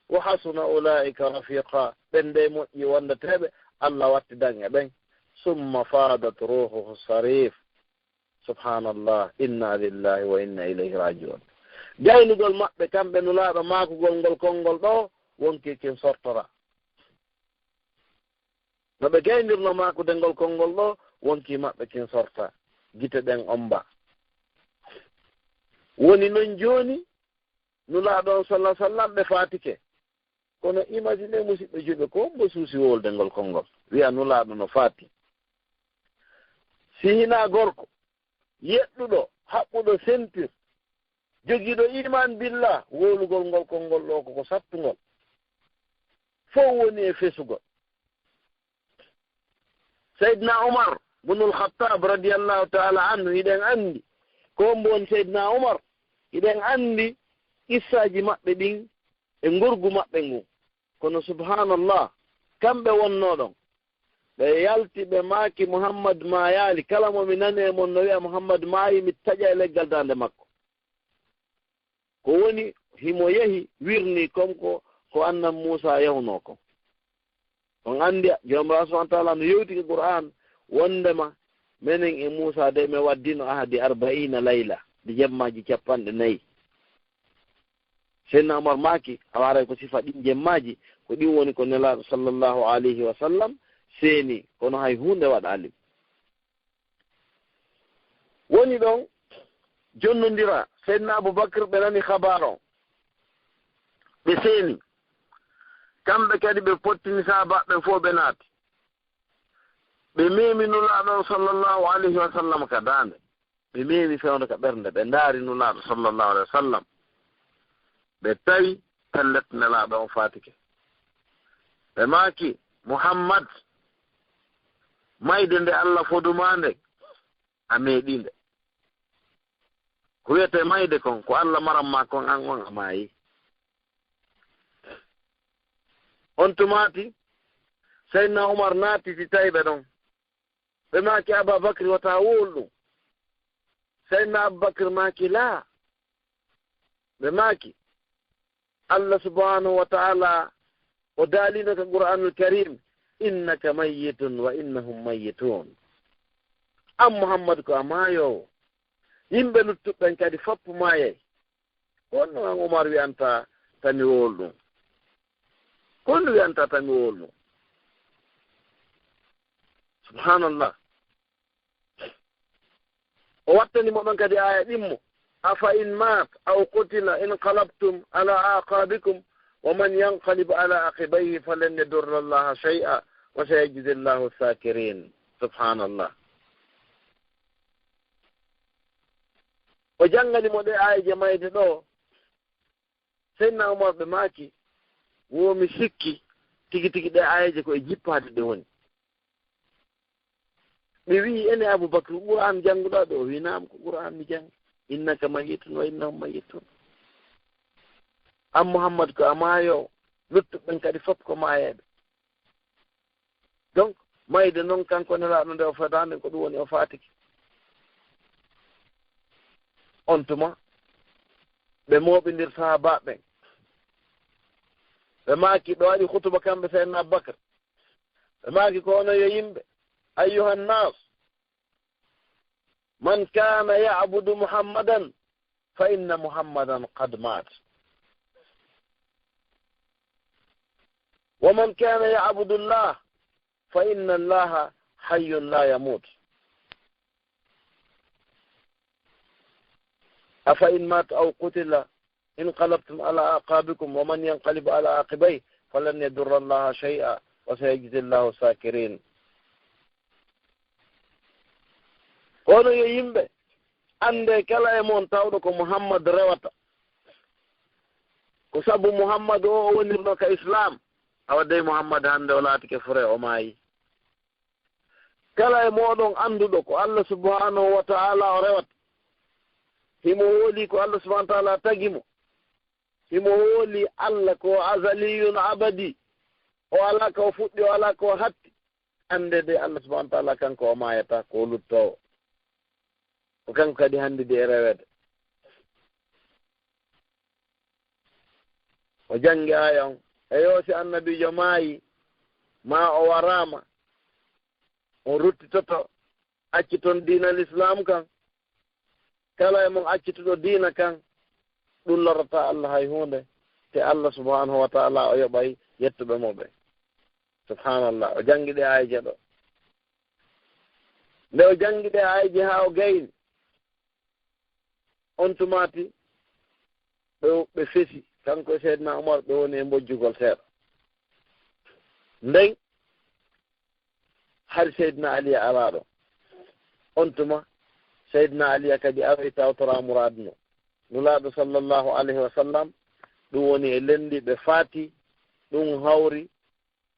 wa hasuna ulaika rafiqa, ɓen dey moƴƴi wondateeɓe, Allah wattidan e ɓen. Summa fadat ruhuhu sharif. Subhanallah, inna lillahi wa inna ilayhi raji'un. Gaynugol maɓɓe kamɓe Nulaaɗo maakugol ngol konngol ɗoo, wonkii kin sortora. No ɓe gaynirno maakude ngol konngol ɗoo, wonkii maɓɓe kin sorta, gite ɗen omba. Woni non jooni, Nulaaɗo on sallallahu alaihi wasallam ɓe faatike. Kono imagine, musiɓɓe juulɓe, ko hombo suusi wowlude ngol konngol? Wi'a Nulaaɗo no faati. Si hinaa gorko, yeɗɗuɗo, haɓɓuɗo sentir, jogiiɗo iman billah, wowlugol ngol konngol ɗoo ko ko sattungol. Fow woni e fesugol. Seydina Umar bunul Khattab radiyallahu ta'ala anhu, hiɗen anndi ko hombo woni Seydina Umar, hiɗen anndi qissaaji maɓɓe ɗin e ngorgu maɓɓe ngun. Kono subhanallah, kamɓe wonnoo ɗon. Ɓe yalti, ɓe maaki, "Muhammad maayaali, kala mo mi nani e mon no wi'a Muhammad maayi, mi taƴa e leggal daande makko." Ko woni, himo yehi, wirnii comme ko, ko annabi Muusaa yahunoo kon. On anndi, Joomiraaɗo subhaanahu wa ta'aalaa no yewtike Qur'aan, wonndema menen e Muusaa de, men waɗdiino ahdi arba'iina layla, ɗi jemmaaji cappanɗe nayi. Seydina Umar maaki, awa haray ko sifa ɗin jemmaaji, ko ɗin woni ko Nelaaɗo sallallahu alayhi wa sallam seeni, kono hay huunde waɗaali. Woni ɗon jonnondira, Seydina Abubakr, ɓe nani habaar on. Ɓe seeni. Kamɓe kadi ɓe pottini sahaabaaɓe ɓen fow ɓe naati. Ɓe memi Nulaaɗo on sallallahu alayhi wa sallam ka daande. ɓe meemi fewndo ka ɓernde, ɓe ndaari Nulaaɗo sallallahu alaihi wasallam. Ɓe tawi pellet Nelaaɗo on faatike. Ɓe maaki, "Muhammad, mayde nde Allah fodu maa nden, a meeɗii nde. Ko wi'etee mayde kon, ko Allah maran maa kon, an on a maayi." On tumaati, Seydina Umar naati si tawi ɓe ɗon. Ɓe maaki, "Abaa Bakri, wata a wowlu ɗum." Seydina Abubakar maaki, "Laa." Ɓe maaki, "Allah subhanahu wa ta'ala o daalino ka Qur'aanul Kariim, 'Innaka mayyitun wa innahum mayyitun.'" An Muhammad ko a maayoowo. Yimɓe luttuɓe ɓen kadi foppu maayay. Ko honno an Umar wi'anta tami wowlu ɗum? Ko honno wi'anta tami wowlu ɗum? Subhanallah. O wattani mo ɗon kadi aaya ɗimmo, "Afa in maata aw qutila inqalabtum ala aqabikum, wa man yanqalib ala aqibayhi falan yadurra Allaha shay'a, wa sayajzi Allahu shakirin." Subhanallah. O jangani mo ɗe aayeje mayde ɗo, Seydina Umar ɓe maaki, "Wo mi sikki tigi tigi ɗe aayeje ko e jippaade ɗe woni." Ɓe wi'i, "Ene Abubakar, Qur'aan jannguɗaa ɗo?" O wi'i, "Naam, ko Qur'aan mi janngi. 'Innaka mayyitun wa innahum mayyitun.'" An Muhammad ko a maayoowo, luttuɓe ɓen kadi fof ko maayeeɓe. Donc, mayde non kanko Nelaaɗo nde o fadaande, ko ɗum woni o faatike. On tuma, ɓe mooɓindir sahaabaaɓe ɓen. Ɓe maaki, ɓe waɗi khutuba kamɓe Seydina Abubakar. Ɓe maaki, ko onon yo yimɓe, "Ayyuhan nas, man kana ya'budu Muhammadan, fa inna Muhammadan qad mat. Wa man kana ya'budu Allah, fa inna Allaha hayyun la yamut. Afa in mata aw qutila inqalabtum ala aqabikum, wa man yanqalib ala aqibayhi, falan yadurra Allaha shay'a, wa sayajzi Allahu shakirin." Kono yo yimɓe, annde kala e mon tawɗo ko Muhammad rewata, ko sabu Muhammad o, o wonirno ka Islam, awa dey Muhammad hannde o laatike fure, o maayi. Kala e mooɗon annduɗo ko Allah subhanahu wa ta'ala o rewata, himo hooli ko Allah subhanahu wa ta'ala tagi mo, himo hooli Allah ko azaliyun abadi, o alaa ka o fuɗɗi, o alaa ka o hatti, annde dey Allah subhanahu wa ta'ala kanko o maayata, ko o luttoowo. Ko kanko kadi hanndi de e reweede. O janngi aaya on. Eyo, si annabiijo maayi, maa o waraama, on ruttitoto, acciton diina Lislaam kan. Kala e mon accituɗo diina kan, ɗum lorrataa Allah hay huunde, te Allah subhanahu wa ta'ala o yoɓay yettuɓe mo ɓe. Subhanallah, o janngi ɗe aayeje ɗo. Nde o janngi ɗe aayeje haa o gayni, on tumaati ɓe, ɓe fesi, kanko e Seydina Umar, ɓe woni e mbojjugol seeɗa. Nden, hari Seydina Aliya alaa ɗo. On tuma, Seydina Aliya kadi aroy tawtoraa muraadu no. Nulaaɗo sallallahu alayhi wa sallam, ɗum woni e lenndi ɓe faati, ɗum hawri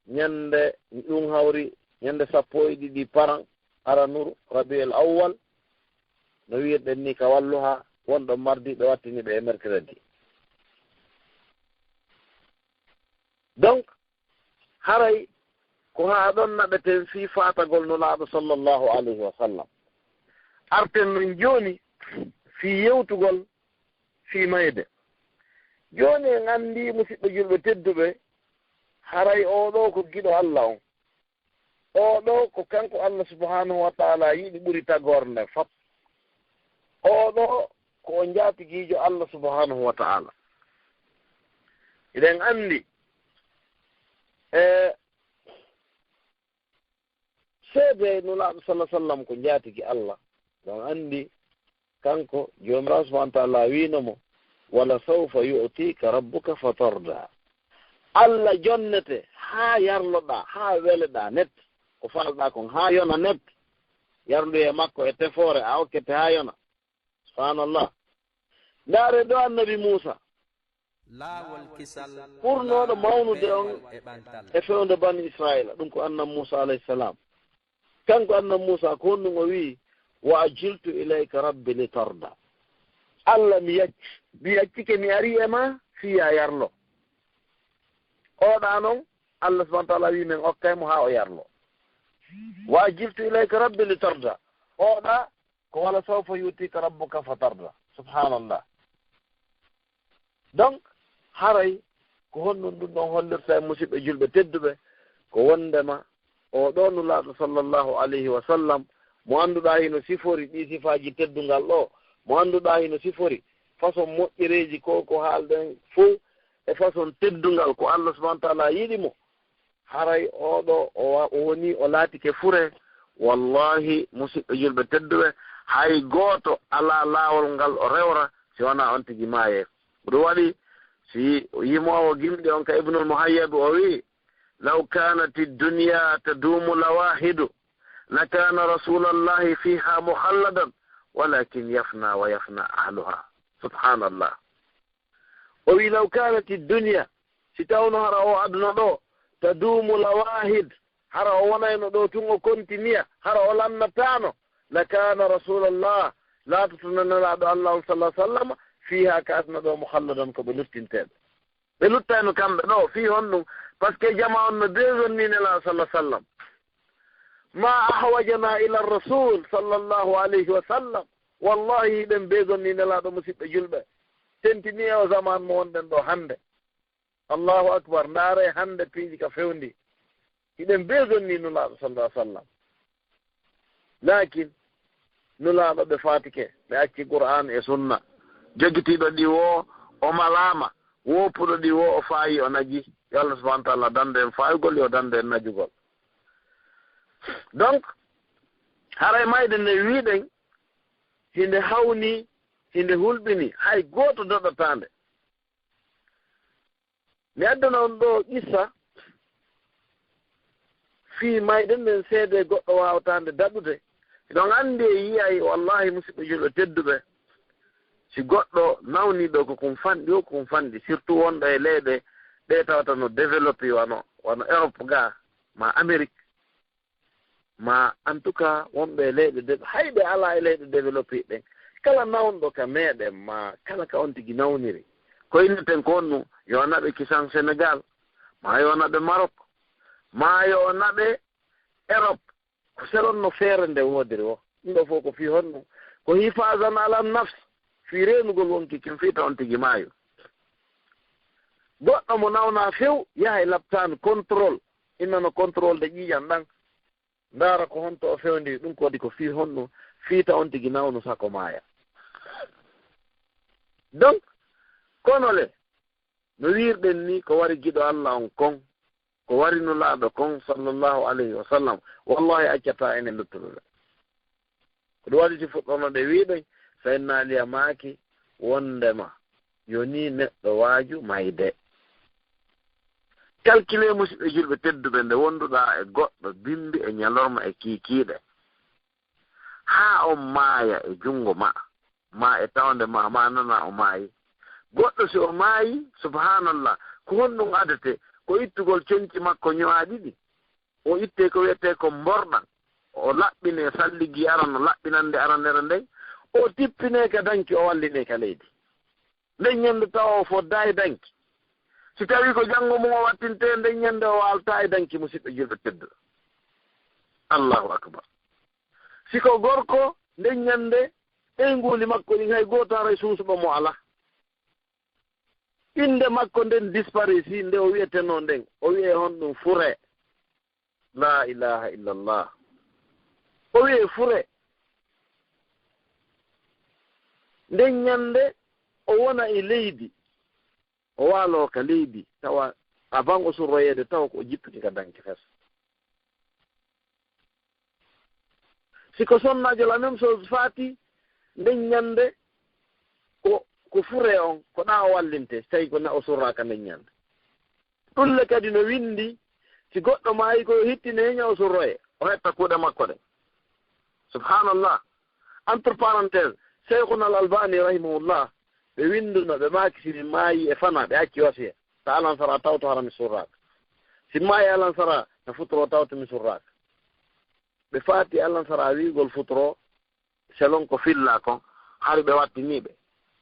ñande, ɗum hawri ñande sappo e ɗiɗi paran aranuru Rabiul Awwal, no wi'irɗen ni ka walluha, wonɗo mardi, ɓe wattini ɓe e mercredi. Donc, haray ko haa ɗon naɓeten fii faatagol Nulaaɗo sallallahu alayhi wa sallam. Arten non jooni fii yewtugol fii mayde. Jooni en anndi, musiɓɓe julɓe tedduɓe, haray oo ɗoo ko giɗo Allah on. Oo ɗoo ko kanko Allah subhanahu wa ta'ala yiɗi ɓuri tagoore nden fop. Oo ɗoo ko o njaatigiijo Allah subhanahu wa ta'ala. Eɗen anndi, e, seede Nulaaɗo sallallahu alaihi wasallam ko njaatigi Allah. Ɗon anndi kanko Joomiraaɗo subhanahu wa ta'ala wiino mo, "Wala sawfa yu'tika rabbuka fatarda." Allah jonnete haa yarloɗaa, haa weleɗaa net. Ko faalɗaa kon haa yona net. Yarluye makko e tefoore a okkete haa yona. Subhanallah. Ndaare ɗo annabi Muusa. Laawol kisal, ɓurnooɗo mawnude on e fewndo Bani Israa'iila, ɗum ko annabi Muusa alayhi salaam. Kanko annabi Muusa, ko honɗum o wi'i? "Wa ajiltu ilayka rabbi li tarda." Allah, mi yacci, mi yaccike, mi ari e ma fii yo a yarlo. Oɗa non, Allah subhanahu wa ta'ala wi'i men okkay mo haa o yarlo. "Wa ajiltu ilayka rabbi li tarda." Oɗa ko "Wala sawfa yu'tika rabbuka fatarda." Subhanallah. Donc, haray ko honɗum ɗum ɗon hollirta e musiɓɓe julɓe tedduɓe? Ko wondema oo ɗoo Nulaaɗo sallallahu alayhi wa sallam, mo annduɗaa hino sifori ɗii sifaaji teddungal ɗoo, mo annduɗaa hino sifori façon moƴƴereeji ko, ko haalɗen fow, e façon teddungal ko Allah subhanahu wa ta'ala yiɗi mo, haray oo ɗoo o wa-, o wonii, o laatike fure. Wallahi, musiɓɓe julɓe tedduɓe, hay gooto alaa laawol ngal o rewra si wanaa on tigi maayee. Ko ɗum waɗi, si yimoowo gimɗi on ka Ibnul Muhayyab, o wi'i, "Law kanati dunya tadumu lawahidu, lakana rasulallahi fiha mukhalladan, walakin yafna wa yafna ahluha." Subhanallah. O wi'i, "Law kanati dunya, si tawno hara oo aduna ɗoo, tadumu lawahid, hara o wonayno ɗoo tun o kontiniya, hara o lannataano, lakana rasulallah, laatotono Nelaaɗo Allah on sallallahu alaihi wasallam, fiha, ka aduna ɗoo, mukhalladan, ko ɓe luttinteeɓe." Ɓe luttayno kamɓe ɗoo, fii honɗum? Parce que jamaa on no besoin ni Nelaaɗo sallallahu alaihi wasallam. Ma ahwajana ila rasul sallallahu alaihi wasallam. Wallahi, hiɗen besoin ni Nelaaɗo, musiɓɓe julɓe. Tentini e o zaman mo wonɗen ɗoo hannde. Allahu akbar, ndaaree hannde piiji ka fewndi. Hiɗen besoin ni Nulaaɗo sallallahu alaihi wasallam. Laakin, Nulaaɗo ɓe faatike, ɓe acci Qur'aan e Sunna. Jogitiiɗo ɗi woo, o malaama. Woppuɗo ɗi woo, o faayi, o naji. Yo Allah subhanahu wa ta'ala dandu en faayugol, yo dandu en najugol. Donc, haray mayde nde wi'uɗen, hinde hawni, hinde hulɓini, hay gooto doɗataande. Mi addana on ɗoo qissa fii mayde nden, seedee goɗɗo waawataa nde daɗude. Hiɗon anndi e yi'ay, wallahi, musiɓɓe julɓe tedduɓe, si goɗɗo nawniiɗo ko kun fanɗi, o ko kun fanɗi, surtout wonɗo e leyɗe ɗe tawata no développé, wano, wano Europe gaa, maa Amérique, maa, en tout cas, wonɓe e leyɗe de-, hay ɓe alaa e leyɗe développé ɗen. Kala nawnɗo ka meɗen, maa kala ka on tigi nawniri, ko inneten ko honɗum? Yo naɓe kisan Sénégal, maa yo naɓe Maroc, maa yo naɓe Europe. Ko selon no feere nde woodiri o. Ɗum ɗoo fof ko fii honɗum? Ko hifazan ala nafs, fii reenugol wonki kin, fii ta on tigi maayo. Goɗɗo mo nawnaa few, yaha e laptaan, contrôle, inna no contrôle de ƴiiƴan ɗan. Ndaara ko honto o fewndiri ɗum, ko waɗi ko fii honɗum, fii ta on tigi nawnu sako maaya. Donc, kono le, no wiirɗen ni, ko wari giɗo Allah on kon, ko wari Nulaaɗo kon, sallallahu alayhi wa sallam, wallahi accataa enen luttuɓe ɓe. Ko ɗum waɗi si fuɗɗono ɗe wiiɗen, Sayyidina Aliya maaki wondema, yo nii neɗɗo waaju mayde. Calculee, musiɓɓe julɓe tedduɓe, nde wonduɗaa e goɗɗo bimbi e ñalorma e kiikiiɗe, haa on maaya e junngo maa, maa e tawnde maa, maa nanaa o maayi. Goɗɗo si o maayi, subhanallah, ko honɗum adete? Ko ittugol conci makko ño'aa ɗiɗi, o ittee ko wi'etee ko mborɗan, o laɓɓinee salligi aran, o laɓɓinande aranere nden, o tippinee ka danki, o wallinee ka leydi. Nden ñande tawa o foddaa e danki. Si tawii ko janngo mum o wattintee, nden ñande o waaltaa e danki, musiɓɓe julɓe tedduɓe. Allahu akbar. Si ko gorko, nden ñande ɓeynguuli makko ɗin hay gooto haray suusuɗo mo alaa. Innde makko nden disparaît, nde o wi'etenoo nden, o wi'ee honɗum? Fure. La ilaha illallah. O wi'ee fure. Nden ñande o wona e leydi, o waaloo ka leydi, tawa avant o surroyeede, tawa ko o jippiti ka danki fes. Si ko sonnaajo, la même chose faati, nden ñande ko, ko fure on, ko ɗaa o wallinte, si tawii ko na o surraaka nden ñande. Ɗum le kadi no winndi, si goɗɗo maayi, ko yo hittine e ñaw surroye, o hetta kuuɗe makko ɗen. Subhanallah. Entre parenthèse, Seykhuna al Albani rahimahullah, ɓe winduno, ɓe maaki, si mi maayi e fana, ɓe acci wasiya. Ta alan sara tawto hara mi surraaka. Si mi maayi alan sara, na futuro tawto mi surraaka. Ɓe faati alan sara wi'ugol futuro, selon ko fillaa kon, hari ɓe wattiniiɓe.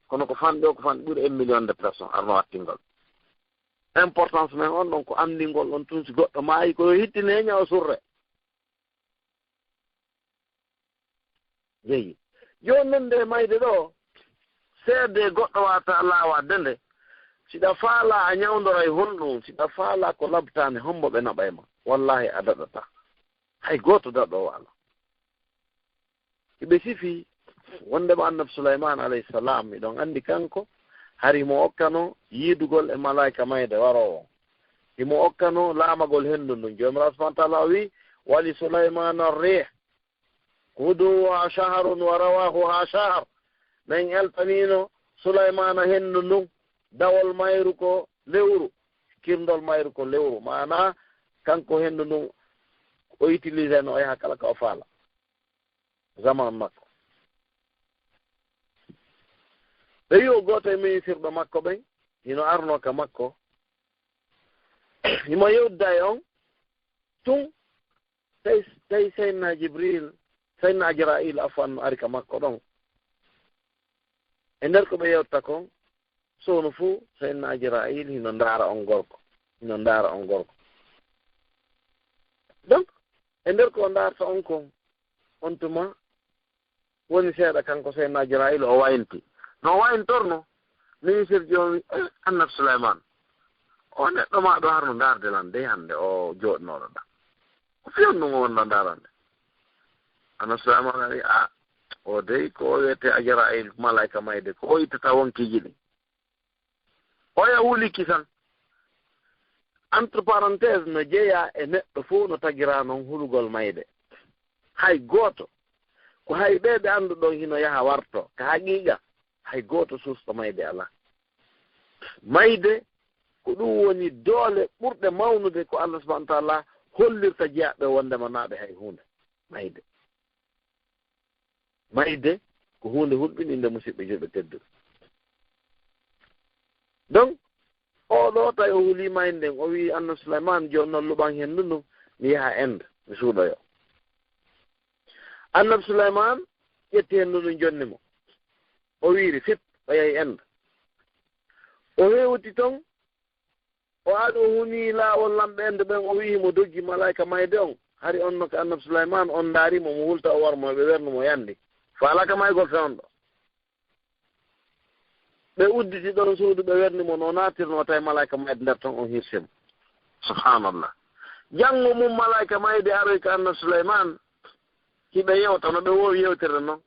Kono ko fanɗi o, ko fanɗi ɓuri un million de personnes arno wattingol. Importance men on ɗon ko anndingol on tun, si goɗɗo maayi, ko yo hittine ñawo surre. Jeyi. Jooni non nde mayde ɗo, seede goɗɗo waata laawaade nde, si ɗa faalaa a ñawndoray honɗun, si ɗa faalaa ko labtaani, hombo ɓe naɓay ma? Wallaahi a daɗataa. Hay gooto daɗoowo alaa. Hiɓe sifii wondema Annabi Sulaymaan alayhi salaam, miɗon anndi kanko, hari himo okkano yiidugol e malaa'ika mayde waroowo on. Himo okkano laamagol henndu ndun. Joomiraaɗo subhaanahu wa ta'aalaa o wi'i, "Wa li Sulaymaana ar-riih, ghuduwwuhaa shahrun wa rawaahuhaa shahr." Men eltaniino Sulaymaana henndu ndun, dawol mayru ko lewru, kirndol mayru ko lewru. Maanaa, kanko henndu ndun, o utilisay no o yaha kala ka o faala. Zaman makko. Ɓe wi'o gooto e ministirɓe makko ɓen, hino arnoo ka makko. Himo yewtida e on, tun, tawi, tawi Seydina Jibril, Seydina Ajra'il, afwan, no ari ka makko ɗon. E nder ko ɓe yewta kon, sowno fuu, Seydina Ajra'il hino ndaara on gorko, hino ndaara on gorko. Donc, e nder ko o ndaarta on kon, on tuma, woni seeɗa kanko Seydina Ajra'il o waynti. No o wayntorno, ministirji on wi'i, "Eh, Annabi Sulaymaan, o neɗɗo ma ɗo harno ndaarde lan dey hannde o jooɗinooɗo ɗa. Ko fii honɗun o wonno ndaarande?" Annabi Sulaymaan wi'i, "Ah, o dey ko o wi'etee Ajra'il, malaa'ika mayde, ko o ittata wonkiiji ɗin." Oya huli kisan. Entre parenthèse, no jeyaa e neɗɗo fow no tagiraa non hulugol mayde. Hay gooto. Ko hay ɓee ɓe annduɗon hino yaha warto. Ka haqiiqa, hay gooto suusɗo mayde alaa. Mayde, ko ɗum woni doole ɓurɗe mawnude ko Allah subhanahu wa ta'ala hollirta jeyaaɓe wondema naa ɓe hay huunde. Mayde. Mayde ko huunde hulɓiniinde, musiɓɓe julɓe tedduɓe. Donc, oo ɗoo tawi o hulii mayde nden, o wi'i Annabi Sulaymaan, "Jooni non luɓan henndu ndun, mi yaha Inde, mi suuɗoyo." Annabi Sulaymaan ƴetti henndu ndun jonni mo. O wiiri fip, o yahi Inde. O hewti ton, o ari o hunii laawol lamɓe Inde ɓen, o wi'i himo doggi malaa'ika mayde on. Hari on no ka Annabi Sulaymaan, on ndaari mo, mo hulta o war mo, ɓe wernu mo yandi. Faalaaka maygol fewndo. Ɓe udditi ɗon suudu, ɓe werni mo, no naatirno, tawi malaa'ika mayde nder ton, on hirsi mo. Subhaanallah. Janngo mun malaa'ika mayde aroy ka Annabi Sulaymaan, hiɓe yewta no ɓe woowi yewtirde non.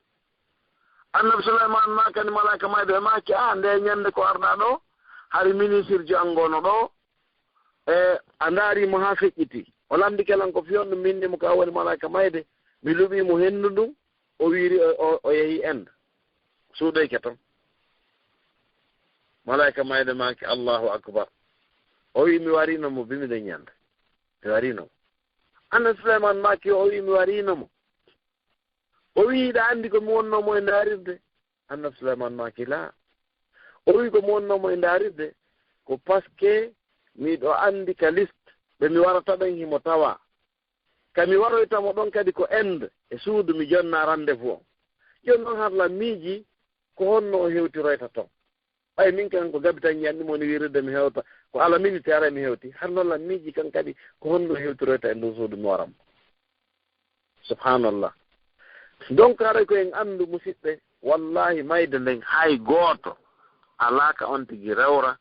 Annabi Sulaymaan maakani malaa'ika mayde, ɓe maaki, "Ah, nde ñande ko arɗaa ɗoo, hari ministirji an ngono ɗoo, e a ndaari mo haa feƴƴiti." O landike lan ko fii honɗun mi inni mo ka woni malaa'ika mayde, mi luɓii mo henndu ndun, o wiiri o, o, o yehi Inde. Suuɗoyke ton. Malaa'ika mayde maaki, "Allahu akbar." O wi'i, "Mi wariino mo bimbi nden ñande. Mi wariino mo." Annabi Sulaymaan maaki, o wi'i, "Mi wariino mo." O wi'i, "Hiɗa anndi ko mi wonnoo mo e ndaarirde?" Annabi Sulaymaan maaki, "Laa." O wi'i, "Ko mi wonnoo mo e ndaarirde, ko parce que miɗo anndi ka liste ɓe mi warata ɓen himo tawaa. Ka mi waroyta mo ɗon kadi ko Inde, e suudu mi jonna rendez-vous on. Jooni non har lan miiji ko honno o hewtiroyta ton. Ɓay min kan ko gabi tan ñanɗi mo ni wirirde mi hewta, ko ala miniti aray mi hewti. Har non lan miiji kan kadi ko honno o hewtiroyta e ndun suudu mi wara mo." Subhaanallah. Donc, haray ko en anndu, musiɓɓe, wallaahi, mayde nden hay gooto alaa ka on tigi rewra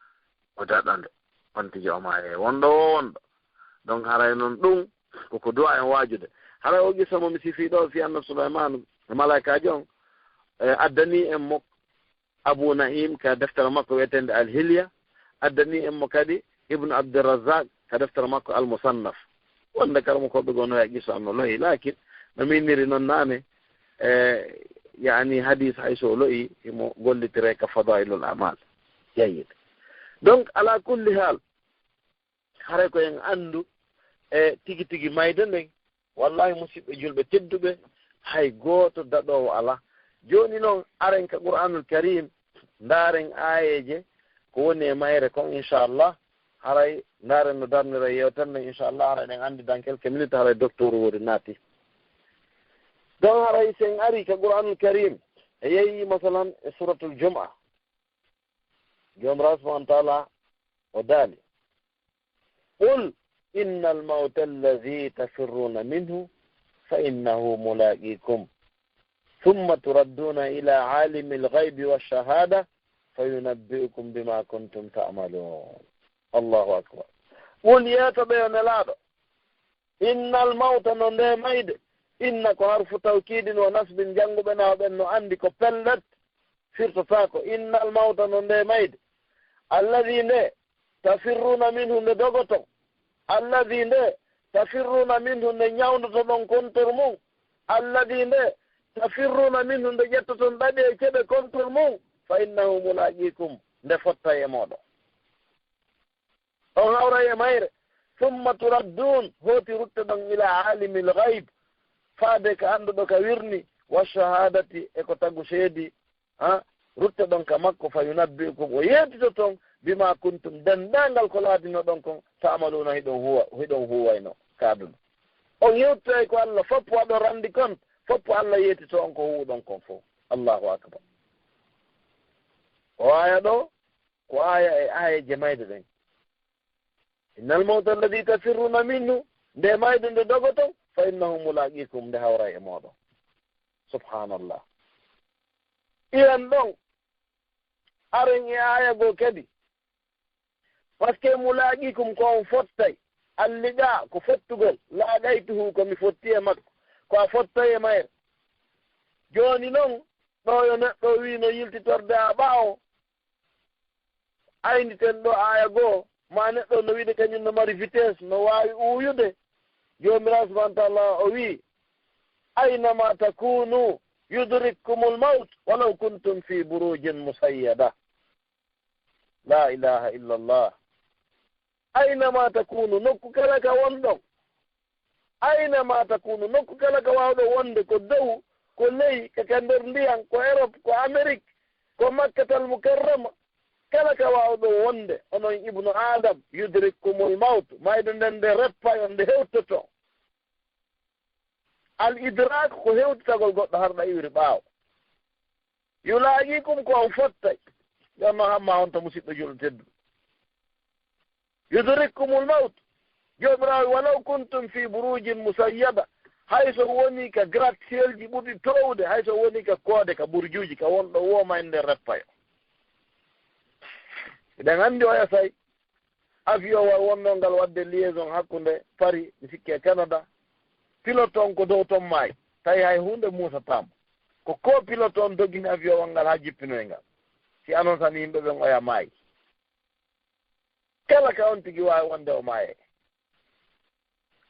o daɗa nde. On tigi o maayay wonɗo o wonɗo. Donc, haray non ɗum ko ko du'a en waajude. Haray o qissa mo mi sifii ɗo fii Annabi Sulaymaanu e malaa'ikaajo on, e addanii en mo Abu Na'im ka deftere makko wi'eteende Al-Hilya, addanii en mo kadi Ibnu Abdurrazzaq ka deftere makko Al-Musannaf. Wonde karamokooɓe goo no e qissa on no lo'i, laakin no miiniri non naane, e, yaani hadiis hay so o lo'i, himo gollitire ka Fadaa'ilul A'maal. Jayyid. Donc, ala kulli haal, haray ko en anndu e tigi tigi mayde nden. Wallahi, musiɓɓe julɓe tedduɓe, hay gooto daɗoowo alaa. Jooni non, aren ka Qur'aanul Kariim, ndaaren aayeeje ko woni e mayre kon, inchallah. Haray ndaaren no darnira yewtere nden, inchallah, haray ɗen anndidan quelques minutes, haray docteur woodi naati. Donc, haray si en ari ka Qur'aanul Kariim, e yehi, masalan, e Suuratul Jum'a. Joomiraaɗo subhaanahu wa ta'aala o daali, "Qul innal mawta alladhi tafirruna minhu fa innahu mulaqikum, thumma turadduna ila alimil ghaybi wash shahada fa yunabbi'ukum bima kuntum ta'malun." Allahu akbar. Qul, yeeto ɓe yo Nelaaɗo, "Innal mawta, no nde mayde." Inna ko harfu tawkiidin wa nasbin, jannguɓe nahwu ɓen no anndi ko pellet, firtotaako. "Innal mawta, no nde mayde. Alladhi, nde, tafirruna minhu, nde dogoton. Alladhi, nde, tafirruna minhu, nde ñawndotoɗon kontor mum. Alladhi, nde, tafirruna minhu, nde ƴettoton ɗaɗi e ceɓe kontor mum. Fa innahu mulaqikum, nde fottay e mooɗon." On hawray e mayre. Summa turaddun, hooti ruttoɗon ila alimil ghaib, faade ka annduɗo ka wirni, wa shahadati, e ko tagu seedi, ha? Ruttoɗon ka makko, fa yunabbi'ukum, o yeetitoton, bima kuntum, denndaangal ko laatinoɗon kon, ta'maluna, hiɗon huwa, hiɗon huwayno ka aduna. On hewtoyay ko Allah, foppu aɗon renndi kon, foppu Allah yeetito on ko huwuɗon kon fow. Allahu akbar. O aya ɗo, ko aya e aayeeje mayde ɗen. "Innal mawta alladhi tafirruna minhu", nde mayde nde dogoton, "fa innahu mulaqikum", nde hawray e mooɗon. Subhanallah. Iyan ɗon, aren e aya goo kadi. Parce que mulaqikum ko on fottay. Alliqa ko fottugol. Laqaytuhu ko mi fotti e makko. Ko a fottay e mayre. Jooni non, ɗo yo neɗɗo wi'i no yiltitorde a ɓaawo. Ayniten ɗo aya goo, ma neɗɗo no wi'ude kañum no mari vitesse, no waawi uuyude. Joomiraaɗo subhaanahu wa ta'aala o wi'i, "Aynama takunu yudrikkumul mawt walaw kuntum fi burujin musayyada." La ilaha illallah. "Aynama takunu", nokku kala ka wonɗon. "Aynama takunu", nokku kala ka waawɗon wonde, ko dow, ko ley, ka, ka nder ndiyan, ko Europe, ko Amérique, ko Makkatal Mukarrama. Kala ka waawɗon wonde, onon ibnu Adam, yudrikkumul mawt, mayde nden nde reppay on, nde hewtoto. Al idraak ko hewtitagol goɗɗo harɗa iwri ɓaawo. Yulaaqikum ko on fottay. Yo no hamma on to musiɗɗo julɗo tedduɗo. Yudrikkumul mawt. Joomiraaɗo, walaw kuntum fi burujin musayyada. Hay so woni ka gratte-cielji ɓurɗi toowude, hay so woni ka koode, ka burjuuji, ka wonɗo woo ma en nder reppayo. Eɗen anndi oya say, avion wa wonnoo ngal waɗde liaison hakkunde Paris, mi sikke e Canada. Pilote on ko dow ton maayi. Tawi hay huunde muusataa mo. Ko copilote on dogini avion on ngal haa jippinoy ngal. Si annonsani yimɓe ɓen oya maayi. Kala ka on tigi waawi wonde o maayay.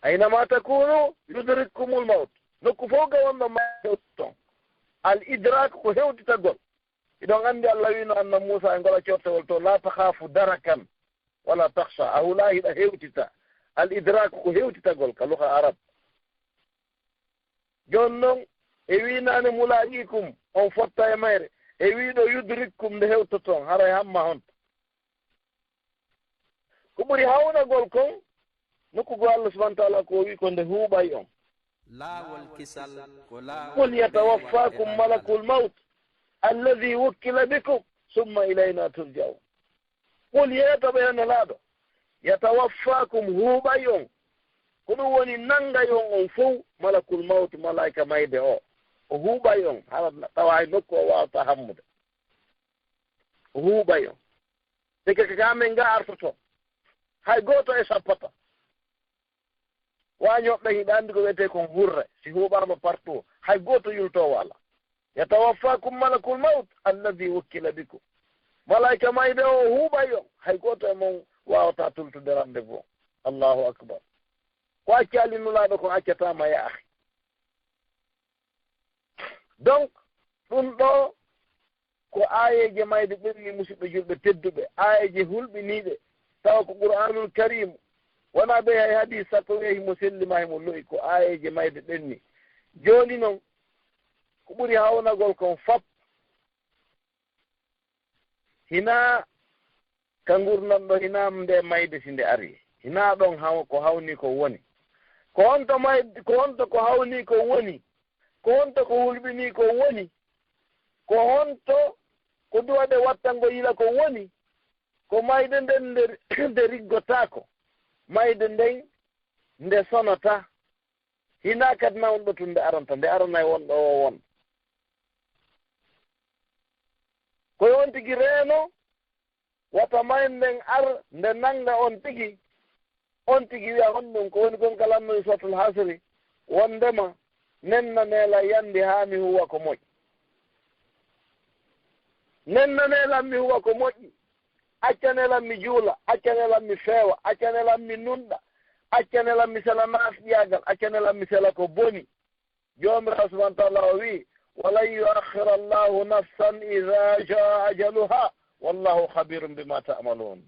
Aynama takunu yudrikkumul mawt. Nokku fow ka wonɗon maayay ton. Al idraak ko hewtitagol. Hiɗon anndi Allah wi'no Annabi Muusaa e ngol cortewol to, "La takhafu darakan wala takhsha." A hulaa hiɗa hewtita. Al idraak ko hewtitagol ka luga Arab. Jooni non, e wi'i naane mulaqikum, on fotta e mayre. E wi'i ɗo yudrikkum, nde hewtoton, haray hamma honto. Ko ɓuri hawnagol kon, nokku goo Allah subhaanahu wa ta'aala ko o wi'i ko nde huuɓay on. Laawol kisal ko laawol. Qul yatawaffakum malakul mawt alladhi wukkila bikum, summa ilayna turja'un. Qul, yeeto ɓe, yo Nelaaɗo, yatawaffakum, huuɓay on. Ko ɗum woni nanngay on, on fow, malakul mawt, malaa'ika mayde o. O huuɓay on, hara tawa hay nokku o waawataa hammude. O huuɓay on. Te ka, ka, ka amen nga artoto. Hay gooto e sappata. Waañooɓe ɓen hiɓe anndi ko wi'etee kon hurre. Si huuɓaama partout, hay gooto yultoowo alaa. Yatawaffakum malakul mawt alladhi wukkila bikum. Malaa'ika mayde o, o huuɓay on. Hay gooto e mon waawataa tultude rendez-vous on. Allahu akbar. Ko accaali Nulaaɗo kon accataama, ya akhi. Donc, ɗum ɗoo ko aayeeje mayde ɓenni, musidɓe julɓe tedduɓe, aayeeje hulɓiniiɗe, tawa ko Qur'aanul Kariim, wonaa ɓe hay hadiis sappo wi'ay himo selli maa himo lo'i, ko aayeeje mayde ɓenni. Jooni non, ko ɓuri hawnagol kon fop, hinaa ka ngurndan ɗoo, hinaa nde mayde si nde ari. Hinaa ɗon haw-, ko hawnii ko woni. Ko honto may-, ko honto ko hawnii ko woni? Ko honto ko hulɓinii ko woni? Ko honto ko duwaɗe wattango yila ko woni? Ko mayde nden nde, nde riggotaako. Mayde nden nde sonataa. Hinaa kadi na on ɗoo tun nde aranta, nde aranay won ɗoo o won. Ko yo on tigi reeno, wata mayde nden ar, nde nanga on tigi. On tigi wi'a honɗun, ko woni kon ka lannoyi Suuratul Hasri, wondema nennanee lan yandi haa mi huwa ko moƴƴi. Nennanee lan mi huwa ko moƴƴi. Accanee lan mi juula, accanee lan mi feewa, accanee lan mi nunɗa, accanee lan mi sela naafiyaagal, accanee lan mi sela ko boni. Joomiraaɗo subhaanahu wa ta'aalaa o wi'i, "Wa lan yu'akhkhira Allaahu nafsan idhaa jaa'a ajaluhaa, wallaahu khabiirun bimaa ta'maluun."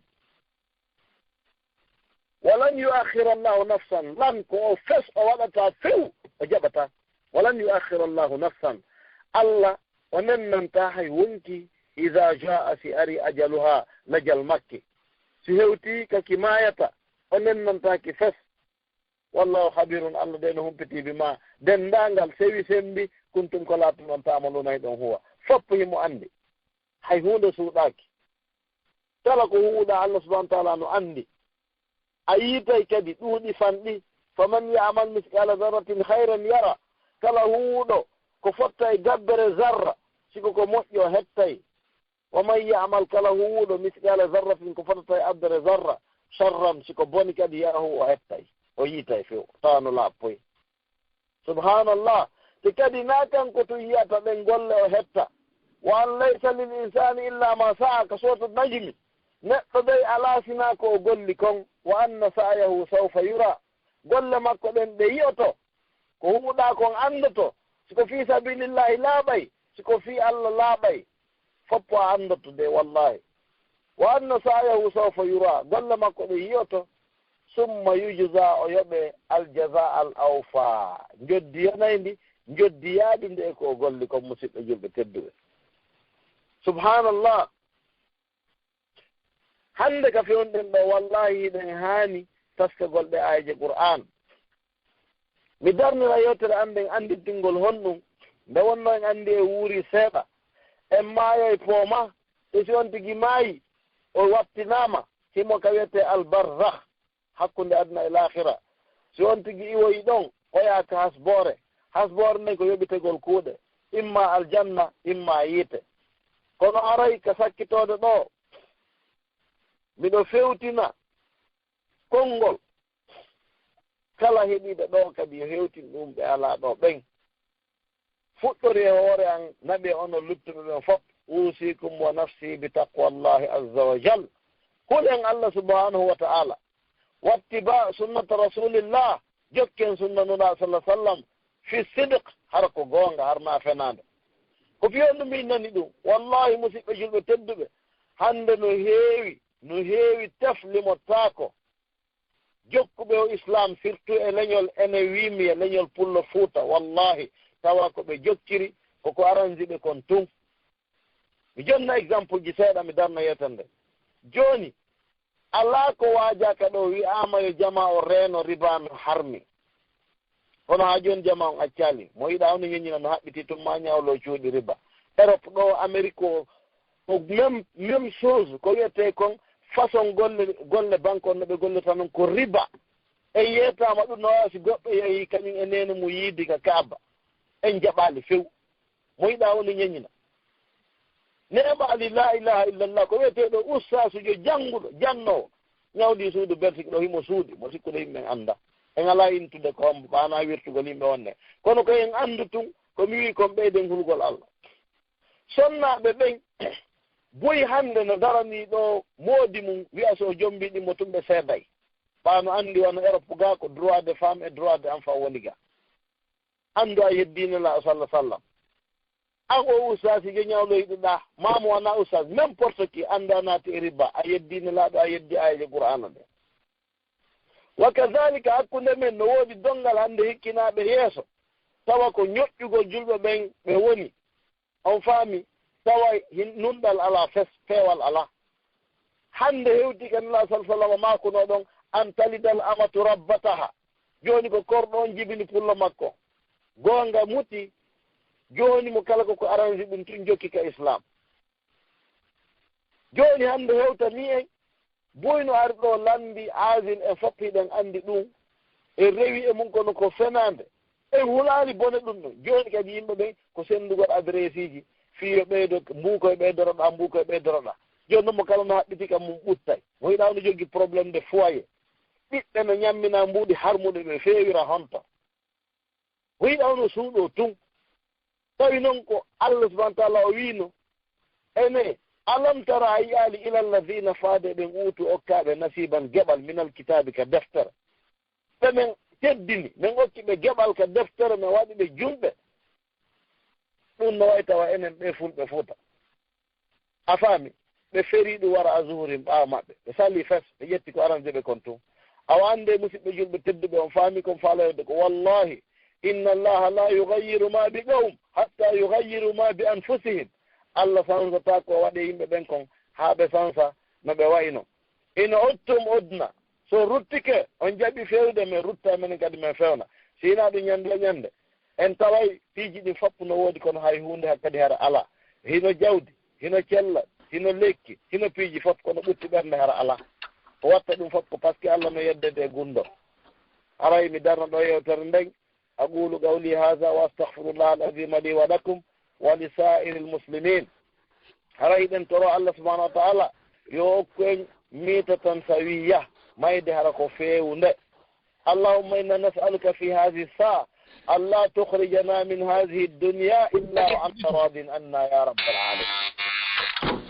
"Wa lan yu'akhkhira Allaahu nafsan," lan ko o fes o waɗataa few, o jaɓataa. "Wa lan yu'akhkhira Allaahu nafsan," Alla o nennantaa hay wonkii, "idhaa jaa'a," si arii, "ajaluhaa," lajal makki. Si hewtii ka ki maayata, o nennantaa ki fes. "Wallaahu khabiirun," Alla de no humpitii, "bimaa," denndaangal sewi semmbi, "kuntum," ko laatunɗon, "ta'maluuna," hiɗon huwa. Foppu himo anndi. Hay huunde suuɗaaki. Kala ko huuwuɗaa, Alla subhaanahu wa ta'aalaa no anndi. A yiitay kadi ɗuuɗi fanɗi. "Faman ya'mal misqaala zarratin khayran yarah." Kala huuwuɗo ko fotta e gabbere zarra, si ko ko moƴƴo, o hettay. "Wa man ya'mal," kala huuwuɗo, "misqaala zarratin," ko fotata e abbere zarra, "sharran," si ko boni kadi, "yarahu," o hettay, o yiitay few, tawa no laaɓpoy. Subhaanallah. Te kadi naa kanko tun yi'ata ɗen golle o hetta. "Wa an laysa lil insaani illa maa sa'a," ka Suuratu Najmi. Neɗɗo dey alaa sinaa ko o golli kon. "Wa anna sa'yahu sawfa yuraa." Golle makko ɗen ɗe yi'oto. Ko huuɗaa kon anndoto, si ko fii sabiilillaahi laaɓay, si ko fii Alla laaɓay, foppo a anndoto de, wallaahi. "Wa anna sa'yahu sawfa yuraa," golle makko ɗe yi'oto, "summa yujzaa," o yoɓe, "al jazaa al awfaa," njoddi yonayndi, njoddi yaadundi e ko o golli kon, musiɓɓe julɓe tedduɓe. Subhaanallah. Hannde ka fewndo ɗen ɗoo, wallaahi, hiɗen haani taskagol ɗee aayeeje Qur'aan. Mi darnira yewtere an nden anndintingol honɗun nde wonnoo en anndi e wuuri seeɗa. En maayay poomaa, e si on tigi maayi, o wattinaama, himo ka wi'etee al-barzakh, hakkunde aduna e laakhira. Si on tigi iwoyi ɗon, o yaha ka hasboore. Hasboore nden ko yoɓitegol kuuɗe, imma aljanna, imma yiite. Kono aray ka sakkitoode ɗoo, miɗo fewtina konngol kala heɗiiɓe ɗoo kadi yo hewtin ɗum ɓe alaa ɗoo ɓen. Fuɗɗori e hoore an, naɓi e onon luttuɓe ɓen fof. Uusiikum wa nafsi bi taqwallahi azza wa jal. Hulen Allah subhanahu wa ta'ala. Wattiba sunnata rasulillah, jokken sunna Nulaaɗo sallallahu alaihi wasallam, fi sidq, hara ko goonga, har na fenaande. Ko fii honɗun min nani ɗum? Wallahi, musiɓɓe julɓe tedduɓe, hannde no heewi, no heewi tef limottaako jokkuɓe o Islam, surtout e leñol ene wiimi e leñol Pullo Fuuta, wallahi, tawa ko ɓe jokkiri, ko ko aranji ɓe kon tun. Mi jonna exemple ji seeɗa, mi darna yeetande. Jooni, alaa ko waajaaka ɗo wi'aama yo jamaa o reeno riba no harmi. Kono haa jooni jamaa on accaali. Mo yiɗaa on no ñeññina no haɓɓitii tun maa ñawloo cuuɗi riba. Europe ɗo, Amérique o, ko même, même chose. Ko wi'etee kon façon golle, golle banque on no ɓe gollirta non ko riba. En yeetaama ɗum no waawi si goɗɗo yahii kañum e neene mum yiidi ka Kaaba. En jaɓaali few. Mo yiɗaa on no ñeññina. Neema Ali, laa ilaaha illallah, ko wi'eteeɗo ustaasujo jannguɗo, jannoowo, ñawdii suudu Belgique ɗo, himo suuɗi, mo sikkuɗo yimɓe en anndaa. En alaa intude ko hombo, ɓaanaa wirtugol yimɓe wonde. Kono ko en anndu tun, ko mi wi'i kon, ɓeyden hulgol Allah. Sonnaaɓe ɓen, buy hannde no daranii ɗo moodi mum, wi'a so o jombii ɗin mo tun ɓe seeday. Ɓaa no anndi wano Europe gaa ko droit de femme et droit de enfant woni gaa. Anndu a yeddii Nelaaɗo sallallahu alaihi wasallam. An o ustaasijo ñawloyɗo ɗaa, maa mo wanaa ustaas, n'importe qui, anndu a naati e riba, a yeddii Nelaaɗo, a yeddii aayeeje Qur'aana ɗen. Wa kadhalika, hakkunde men no woodi donngal hannde hikkinaaɓe yeeso. tawa ko ñoƴƴugol julɓe ɓen ɓe woni. On faami? Tawa hin-, nunɗal alaa, fes, peewal alaa. Hannde hewti ka Nulaaɗo sallallaahu alayhi wa sallam maakunoo ɗon, "An talidal amatu rabbataha." Jooni ko korɗo on jibini pullo makko. Goonga muti, jooni mo kala ko ko arrange ɗum tun jokki ka Islam. Jooni hannde hewtanii en, buy no ari ɗoo lanndi, aasin en fof hiɗen anndi ɗum. En rewi e mum kono ko fenaande. En hulaali bone ɗum ɗon. Jooni kadi yimɓe ɓen ko senndugol adresiiji, fii yo ɓeydo, mbuukoy ɓeydoroɗaa, mbuukoy ɓeydoroɗaa. Jooni non mo kala no haɓɓiti kam mum ɓuttay. Mo hiɗaa no jogii problème de foyer. Ɓiɓɓe no ñamminaa mbuuɗi harmuɗi ɓe feewira honto. Ko yiɗa hono suuɗo tun. Tawi non ko Allah subhanahu wa ta'ala o wiino, ene, "Alam tara a yi'aali ila alladhina faade ɓen uutu okkaaɓe nasiban geɓal minal kitaabi ka deftere." Ɓe men teddini, men okki ɓe geɓal ka deftere, men waɗi ɓe julɓe. Ɗum no wayi tawa enen ɓe fulɓe Fuuta. A faami? Ɓe ferii ɗum wara a zuhurin ɓaawo maɓɓe. Ɓe salii fes, ɓe ƴetti ko arande ɓe kon tun. Awa annde, musiɓɓe julɓe tedduɓe, on faami kon faaloyde ko, wallahi, inna Allaha la yughayyiru ma bi qawm hatta yughayyiru ma bi anfusihim. Allah sansataa ko o waɗi e yimɓe ɓen kon, haa ɓe sansa no ɓe wayno. Ino ottum odna. So ruttike, on jaɓi fewde, men rutta, menen kadi men fewna. Si hinaa ɗum ñande e ñande, en taway piiji ɗin fof no woodi, kono hay huunde kadi hara alaa. Hino jawdi, hino cellal, hino lekki, hino piiji fof, kono ɓutti ɓernde hara alaa. Ko watta ɗum fof ko parce que Allah no yeddede e gunndoo. Haray mi darna ɗoo yewtere nden. أقول قولي هذا وأستغفر الله العظيم لي ولكم ولسائر المسلمين. Haray hiɗen toroo Allah subhanahu wa ta'ala yo okku en miitatan sawiya, mayde hara ko feewunde. اللهم إنا نسألك في هذه الساعة ألا تخرجنا من هذه الدنيا إلا وأنت راض عنا يا رب العالمين.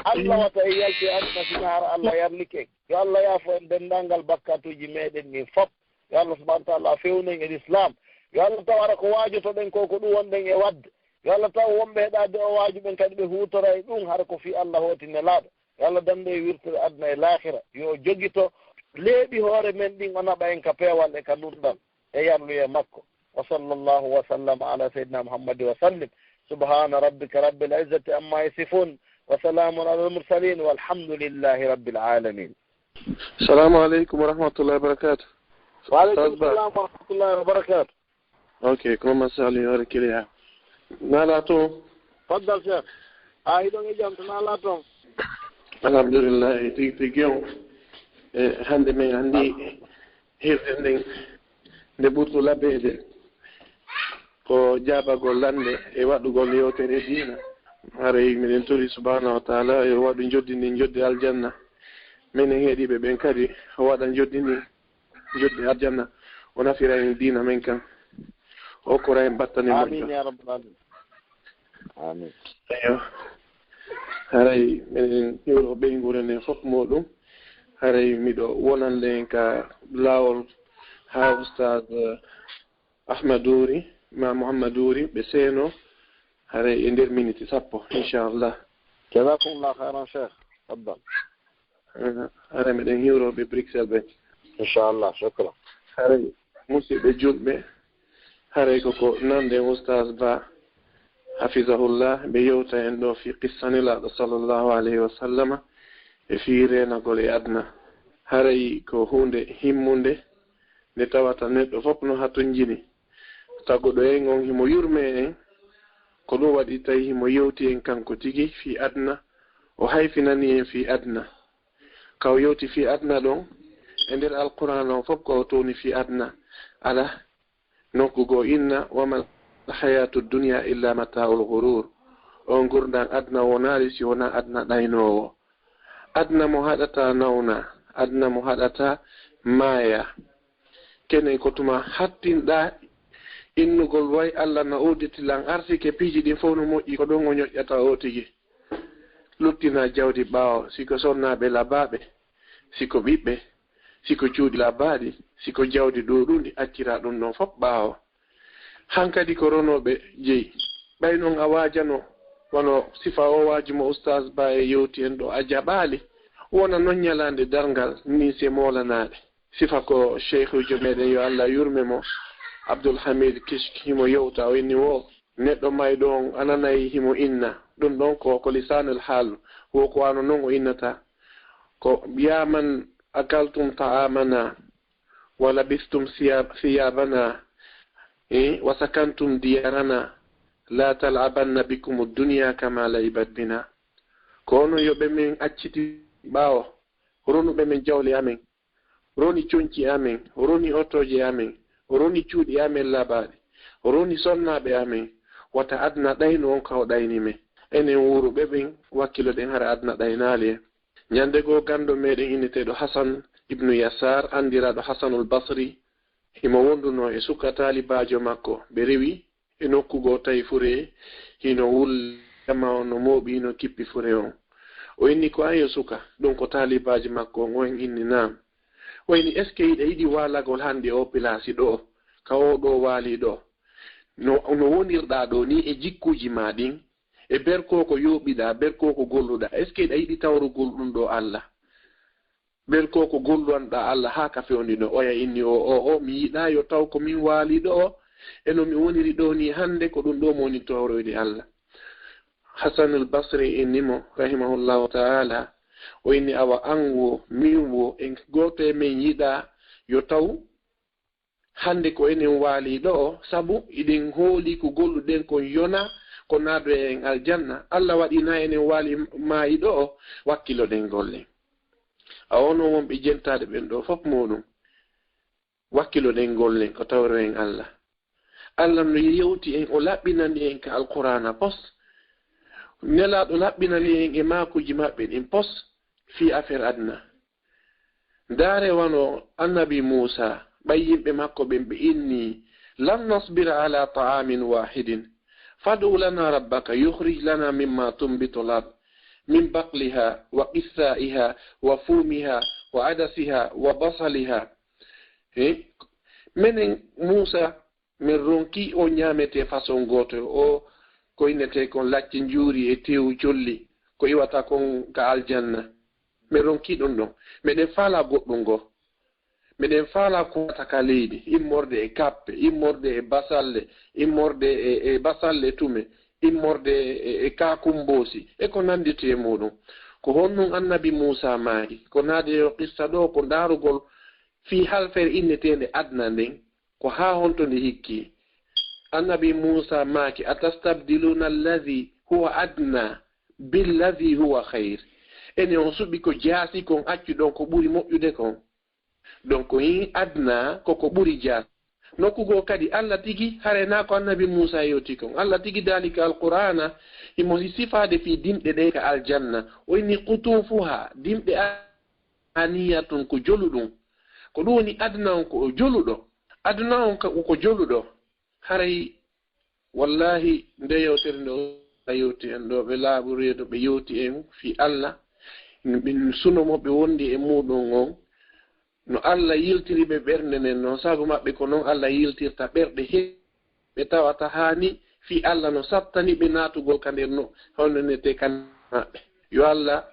Allah, wata en yaltu e aduna si hinaa hara Allah yarlike en. Yo Allah yaafo en denndaangal bakkatuuji meɗen ɗin fof. Yo Allah subhanahu wa ta'ala fewnu en e Lislaam. Yo Allah taw hara ko waajotoɗen ko, ko ɗum wonɗen e waɗde. Yo Allah taw wonɓe heɗaade o waaju ɓen kadi ɓe huutora e ɗum, hara ko fii Allah hooti Nelaaɗo. Yo Allah dandu en wirtude aduna e laakhira. Yo o jogito leeɓi hoore men ɗin, o naɓa en ka peewal e ka nunɗal e yarluyee makko. وصلى الله وسلم على سيدنا محمد وسلم. سبحان ربك رب العزة عما يصفون. وسلام على المرسلين والحمد لله رب العالمين. Salaamu aleykum wa rahmatullahi wa barakaatu. Wa aleykum salaam wa rahmatullahi wa barakaatu. Ok, ko Mama Saliou Hoore Kiliya. Naalaa toon? Faddal, Cheikh. A hiɗon e jam, to naalaa toon? Alhamdulillahi, tigi tigi on. E, hannde men anndi hirde nden nde ɓurɗo labeede. Ko jaabagol lannde e waɗugol yewtere diina. Haray miɗen tori subhanahu wa ta'ala yo waɗu njoddi ndin njoddi aljanna. Menen heɗiiɓe ɓen kadi o waɗa njoddi ndin njoddi aljanna. O nafira en diina men kan. O okkora en battane moƴƴo. Amin ya rabbal alamin. Amin. Eyo. Haray miɗen hiwro ɓeynguure nden fof muɗum. Haray miɗo wonande en ka laawol haa Ustaaz, eh, Ahmaduuri, ma Muhammaduuri, ɓe seeno, haray e nder miniti sappo, inchallah. Jazakumullah khairan, Cheikh. Faddal. Eh, haray meɗen hiwro ɓe Bruxelles ɓe. Inchallah, shukran. Haray, musidɓe julɓe, haray ko ko nanɗen Ustaaz Ba, hafizahullah, ɓe yewta en ɗo fii qissa Nelaaɗo sallallahu alayhi wa sallama e fii reenagol e aduna. Haray ko huunde himmunde, nde tawata neɗɗo fof no hatonjini. Taguɗo en on himo yurmee en, ko ɗum waɗi tawi himo yewti en kanko tigi fii aduna, o hayfinani en fii aduna. Ka o yewti fii aduna ɗon, e nder Alqur'aana on fof ko o towni fii aduna. Alaa, nokku goo inna, "Wa mal hayaatu dunya illa mata'ul ghurur." On ngurndan aduna wonaali si wonaa aduna ɗaynoowo. Aduna mo haɗata nawna, aduna mo haɗata maaya. Kenen ko tuma hattinɗaa innugol way Alla na udditi lan arsike piiji ɗin fow no moƴƴi, ko ɗon o ñoƴƴata o tigi. Luttina jawdi ɓaawo, si ko sonnaaɓe labaaɓe, si ko ɓiɓɓe, si ko cuuɗi labaaɗi, si ko jawdi ɗuuɗundi, accira ɗum ɗon fof ɓaawo. Hankadi ko ronooɓe jeyi. Ɓay non a waajano, wano sifa o waaju mo Ustaaz Ba e yewti en ɗo, a jaɓaali, wona non ñalaande darngal, ni se moolanaaɗe. Sifa ko Sheykhuujo meɗen, yo Alla yurme mo, Abdul Hamid Kishk himo yewta, o inni wo, neɗɗo mayɗo on a nanay himo inna, ɗun ɗon ko, ko lisaanul haal, wo ko wano non o innata, ko, "Ya man akaltum ta'amana, wa labistum siya-, siyabana, eh, wa sakantum diyarana, la tal'abanna bikum dunya kama la'ibat bina." Ko onon yo ɓe men acciti ɓaawo, ronuɓe men jawle amen, roni conci amen, roni otooje amen, roni cuuɗi amen labaaɗi, roni sonnaaɓe amen, wata aduna ɗaynu on ka o ɗayni men. Enen wuuruɓe ɓen, wakkiloɗen hara aduna ɗaynaali en. Ñande goo, ganndo meɗen inneteeɗo Hasan ibnu Yasaar, anndiraaɗo Hasanul Basri, himo wondunoo e suka taalibaajo makko. Ɓe rewi e nokku goo, tawi furee hino wulla, jama on no mooɓi, hino kippi furee on. O inni ko, "An yo suka, ɗun ko taalibaajo makko on?" O inni, "Naam." O inni, "Est-ce que hiɗa yiɗi waalagol hande oo pilaasi ɗoo, ka oo ɗoo waali ɗoo? No, no wonirɗaa ɗoo nii e jikkuuji maa ɗin, e berkoo ko yooɓiɗaa, berkoo ko golluɗaa, est-ce que hiɗa yiɗi tawrugol ɗun ɗoo Alla?" Bel ko ko golluɗaa Alla haa ka fewndinoo? Oya inni, "O, o, o, mi yiɗaa yo taw ko min waali ɗoo, e no mi woniri ɗoo nii hande, ko ɗun ɗoo mi woni tawroyde Alla." Hasanul Basri inni mo, rahimahullahu ta'ala, o inni, "Awa an wo, min wo, en gooto e men yiɗaa yo taw hande ko enen waali ɗoo, sabu hiɗen hooli ko golluɗen kon yonaa, ko naadoo en aljanna. Alla waɗi naa enen waali maayi ɗoo, wakkiloɗen gollen." A wono wonɓe jentaaɗe ɓen ɗoo fof muɗum, wakkiloɗen gollen ko tawroyen Alla. Alla no yewti en, o laɓɓinani en ka Alqur'aana pos. Nelaaɗo laɓɓinani en e maakuuji maɓɓe ɗin pos fii affaire aduna. Ndaare wano Annabi Muusaa, ɓay yimɓe makko ɓen ɓe inni, "Lan nasbira ala ta'amin wahidin, fad'u lana rabbaka yukhrij lana mimma tunbitu al-ard, min baqliha wa qithaiha wa fumiha wa adasiha wa basaliha." He? Menen Muusaa, men ronkii on ñaametee façon gooto, o ko innetee kon lacci njuuri e teewu colli, ko iwata kon ka aljanna. Men ronkii ɗun ɗon. Meɗen faalaa goɗɗun goo. Meɗen faalaa ko wata ka leydi, immorde e kappe, immorde e basalle, immorde e, e basalle tume, immorde e, e kaakumboosi, e ko nannditi e muɗum. Ko honɗun Annabi Muusaa maaki? Ko naade yo qissa ɗoo, ko ndaarugol fii halfere inneteende aduna nden. Ko haa honto nde hikki? Annabi Muusaa maaki, "Atastabdiluna alladhi huwa adna billadhi huwa khayr." Ene on suɓi ko jaasi kon, accu ɗon ko ɓuri moƴƴude kon. Donc, hii adna ko ko ɓuri jaasi. Nokku goo kadi, Alla tigi, haray naa ko Annabi Muusaa yewti kon. Alla tigi daalika Alqur'aana, himo sifaade fii dimɗe ɗen ka aljanna. O inni, "Qutuufuhaa, dimɗe a-, aniyatun, ko joluɗum." Ko ɗum woni aduna on ko o joluɗo. Aduna on ka, ko joluɗo. Haray, wallahi, nde yewtere nde o yewti en ɗo, ɓe laaɓu reedu, ɓe yewti en fii Alla. Min suno mo ɓe wondi e muɗum on, no Alla yiltiri ɓe ɓernde nden non, sabu maɓɓe ko non Alla yiltirta ɓerɗe he-, ɓe tawata haani fii Alla no sattani ɓe naatugol ka nder no, honno nete kan maɓɓe. Yo Alla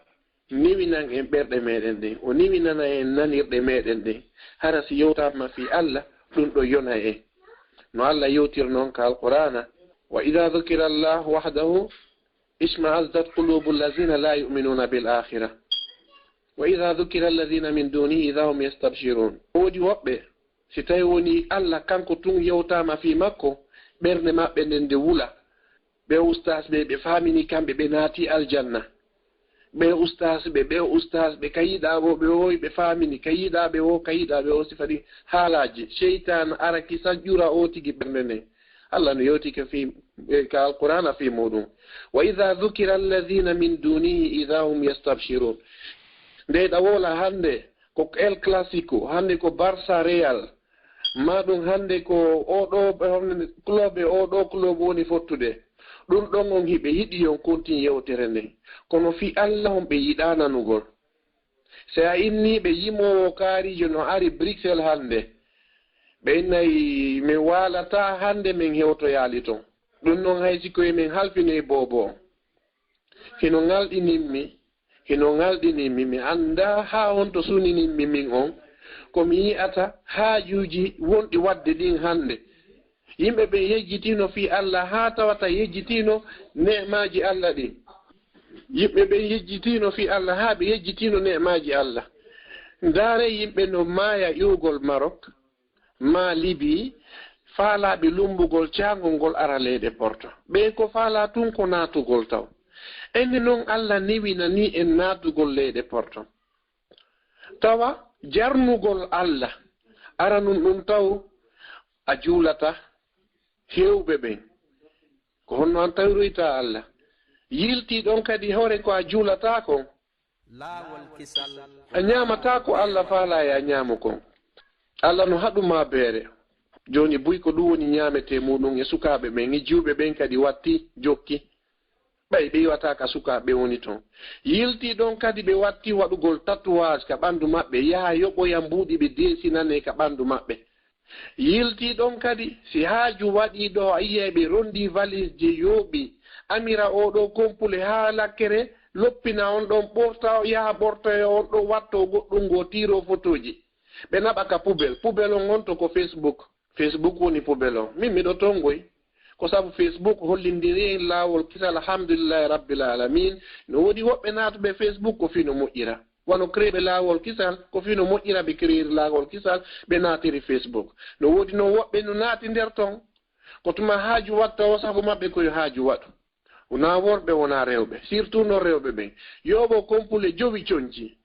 newinan en ɓerɗe meɗen ɗen, o newinana en nanirɗe meɗen ɗen. Hara si yewtaama fii Alla, ɗum ɗo yona en. No Alla yewtiri non ka Alqur'aana, "Wa idha dhukira Allahu wahdahu ishma'azzat qulubu allazina la yu'minuna bil akhirah. Wa idha dhukira allazina min dunihi idha hum yastabshirun." Woodi woɓɓe, si tawi woni Alla kanko tun yewtaama fii makko, ɓernde maɓɓe nden nde wula. Ɓe ustaas ɓe, ɓe faamini kamɓe ɓe naati aljanna. Ɓe ustaas ɓe, ɓe ustaas ɓe, ka yiɗaa ɓe, ɓe woy ɓe faamini, ka yiɗaa ɓe o, ka yiɗaa ɓe o, sifa ɗin haalaaji. Seytaan ara kisa ƴura o tigi ɓernde nden. Alla no yewti ka fii, e, ka Alqur'aana fii muɗum. "Wa idha dhukira alladhina min dunihi idha hum yastabshirun." Nde ɗa wola hande ko El Clasico, hande ko Barça Real, maa ɗum hande ko oo ɗoo ɓe honno club e oo ɗoo club woni fottude. Ɗum ɗon on hiɓe yiɗi yon kontin yewtere nden. Kono fii Alla on ɓe yiɗaa nanugol. Si a innii ɓe yimoowo kaariijo no ari Bruxelles hannde, ɓe innay, "Min waalataa hannde, min hewtoyaali ton." Ɗum non hay si ko e min halfinoy boobo on. Hino ŋalɗinin mi, hino ŋalɗinin mi, mi anndaa haa honto suninin mi min on. Ko mi yi'ata haajuuji wonɗi waɗde ɗin hannde, Yimɓe ɓen yejjitiino fii Alla haa tawata yejjitiino ne'maaji Alla ɗin. Yimɓe ɓen yejjitiino fii Alla haa ɓe yejjitiino ne'maaji Alla. Ndaaree yimɓe no maaya iwgol Marok, maa Libii, faalaaɓe lummbugol caangol ngol ara leyɗe Porto. Ɓen ko faalaa tun ko naatugol taw. Enne non Alla newinanii en naatugol leyɗe Porto. Tawa jarnugol Alla, aranun ɗun taw a juulataa, heewɓe ɓen, ko honno an tawiroytaa Alla? Yiltii ɗon kadi hoore ko a juulataa kon. Laawol kisal. A ɲaamataa ko Alla faalaa e a ɲaamu kon. Alla no haɗu maa beere. Jooni buy ko ɗun woni ɲaametee muuɗun e sukaaɓe ɓen, e jiwɓe ɓen kadi watti, jokki. Ɓay ɓe iwataa ka sukaaɓe ɓen woni ton. Yiltii ɗon kadi ɓe watti waɗugol tatouage ka ɓandu maɓɓe, yaha yoɓoya mbuuɗi ɓe deesinanee ka ɓandu maɓɓe. Yiltii ɗon kadi, si haaju waɗii ɗoo, a yi'ay ɓe rondii valisji yooɓii, amira oo ɗoo kompule haa lakkere, loppina on ɗon, ɓorta, yaha ɓortoya on ɗon, wattoo goɗɗun goo, tiiroo fotooji. Ɓe naɓa ka pubel. Pubel on honto? Ko Facebook. Facebook woni pubel on. Min miɗo tongoy. Ko sabu Facebook hollindirii en laawol kisal, alhamdulillahi rabbil aalamiin. No woodi woɓɓe naatuɓe Facebook ko fii no moƴƴira. Wano créeɓe laawol kisal, ko fii no moƴƴira ɓe créeri laawol kisal, ɓe naatiri Facebook. No woodi non woɓɓe no naati nder ton. Ko tuma haaju watta o, sabu maɓɓe ko yo haaju waɗu. Wonaa worɓe, wonaa rewɓe, surtout non rewɓe ɓen. Yoɓo kompule jowi conci.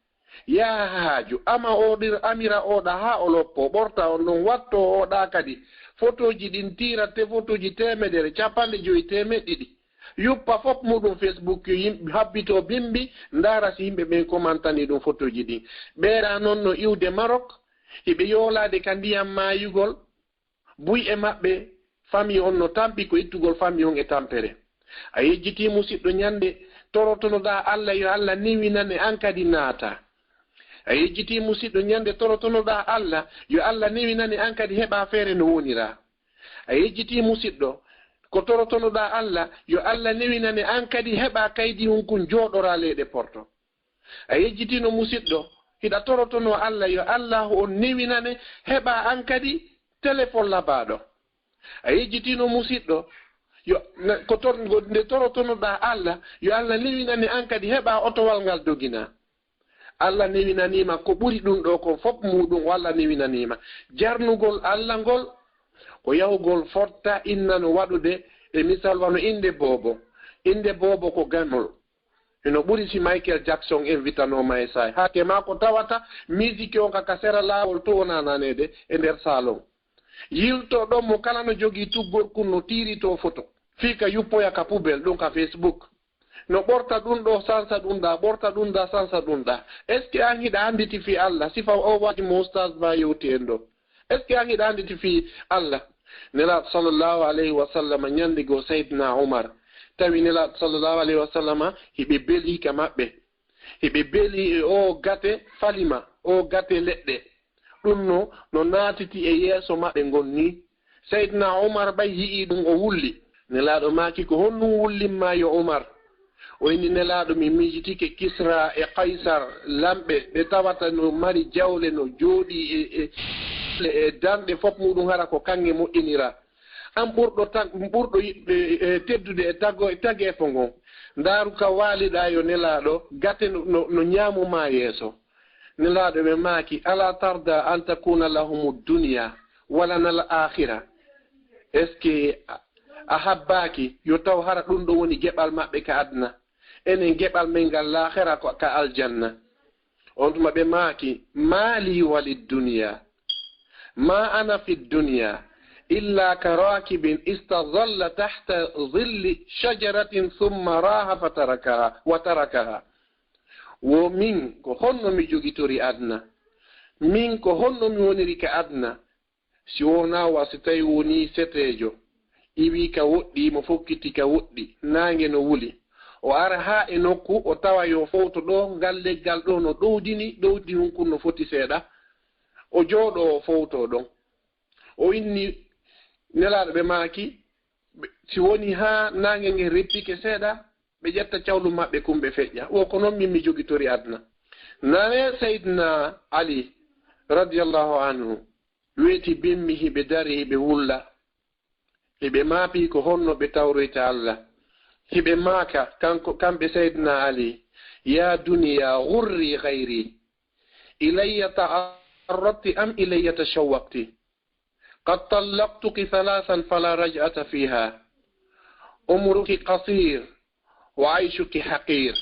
Yaha haaju, ama oo ɗin, amira oo ɗaa haa o loppoo, ɓorta on ɗon, wattoo oo ɗaa kadi. Fotooji ɗin tiira te fotooji teemedere, capanɗe jowi, teemeɗɗe ɗiɗi. Yuppa fop muuɗun Facebook, yo yimɓe habbitoo bimbi, ndaara si yimɓe ɓen komantanii ɗun fotooji ɗin. Ɓee ɗaa non no iwde Marok, hiɓe yoolaade ka ndiyan maayugol, buy e maɓɓe, famii on no tampi, ko ittugol famii on e tampere. A yejjitii musiɗɗo ɲande torotonoɗaa Alla yo Alla newinane an kadi naataa. A yejjitii musiɗɗo ɲande torotonoɗaa Alla yo Alla newinane an kadi heɓaa feere no woniraa. A yejjitii musiɗɗo ko torotonoɗaa Alla yo Alla newinane an kadi heɓaa kaydi hunkun jooɗoraa leyɗe Porto. A yejjitiino musiɗɗo, hiɗa torotonoo Alla yo Allaahu on newinane, heɓaa an kadi telefon labaaɗo. A yejjitiino musiɗɗo, yo, na, ko tor-, ngo, nde torotonoɗaa Alla, yo Alla newinane an kadi heɓaa otowal ngal doginaa. Alla newinanii ma ko ɓuri ɗun ɗoo kon fof muuɗun, o Alla newinanii ma. Jarnugol Alla ngol ko yahugol fotta inna no waɗude e misal wano innde boobo. Innde boobo ko ganol. Hino ɓuri si Michael Jackson invitanooma e saay. Hakke maa ko tawata musique on ka, ka sera laawol to wonaa naneede e nder salon. Yilto ɗon mo kala no jogii tuggorkun no tiiritoo foto. Fii ka yuppoya ka poubelle, ɗun ka Facebook. No ɓorta ɗun ɗoo, sansa ɗun ɗaa, ɓorta ɗun ɗaa, sansa ɗun ɗaa. Est-ce que an hiɗa annditi fii Alla? Sifa o waɗi mo Ustaz Ba yewti en ɗoo. Est-ce que an hiɗa annditi fii Alla? Nelaaɗo sallallahu alayhi wa sallam, ɲande goo Sayyidina Umar tawi Nelaaɗo sallallahu alayhi wa sallam hiɓe belii ka maɓɓe. Hiɓe belii e oo gate falima, oo gate leɗɗe. Ɗun no, no naatiti e yeeso maɓɓe ngon nii. Sayyidina Umar ɓay yi'ii ɗun o wulli. Nelaaɗo maaki, "Ko honɗun wullimmaa yo Umar?" O inni, "Nelaaɗo, mi miijitike Kisra e Kaysar, lamɓe ɓe tawata no mari jawle, no jooɗii e, e, e danɗe fof muuɗun, hara ko kaŋŋe moƴƴiniraa. An ɓurɗo tag-, ɓurɗo yiɗ-, e, e, teddude e tago-, e tageefo ngon. Ndaaru ka waaliɗaa yo Nelaaɗo, gate no, no, no ɲaamumaa yeeso." Nelaaɗo ɓe maaki, "Alaa tarda an takuna lahumu dunya wa lana al akhira?" Est-ce que a, a habbaaki yo taw hara ɗun ɗoo woni geɓal maɓɓe ka aduna? Enen geɓal men ngal laakhira ko ka aljanna. On tuma ɓe maaki, "Ma li wa lid dunya? Ma ana fi dunya illa ka rakibin istazalla tahta zilli shajaratin thumma raha fatarakaha, wa tarakaha." Wo min, ko honno mi jogitori aduna? Min, ko honno mi woniri ka aduna? Si wonaa wa si tawi wonii seteejo, iwii ka woɗɗi, mo fokkiti ka woɗɗi, naange no wuli. O ara haa e nokku, o tawa yo fowto ɗoo, ngal leggal ɗoo no ɗowdini, ɗowdi hunkun no foti seeɗa. O jooɗoo, o fowtoo ɗon. O inni, Nelaaɗo ɓe maaki, ɓe, si wonii haa naange ngen reppike seeɗa, ɓe ƴetta cawlu maɓɓe kun ɓe feƴƴa. Wo ko non min mi jogitori aduna. Nane Sayyidina Ali radiyallahu anhu weeti bimmi, hiɓe dari, hiɓe wulla. Hiɓe maapii ko honno ɓe tawroyta Alla. Hiɓe maaka, kanko, kamɓe Sayyidina Ali, "يا دنيا غري غيري، إلي تعرضت أم إلي تشوقت؟ قد طلقتك ثلاثا فلا رجعة فيها، عمرك قصير وعيشك حقير،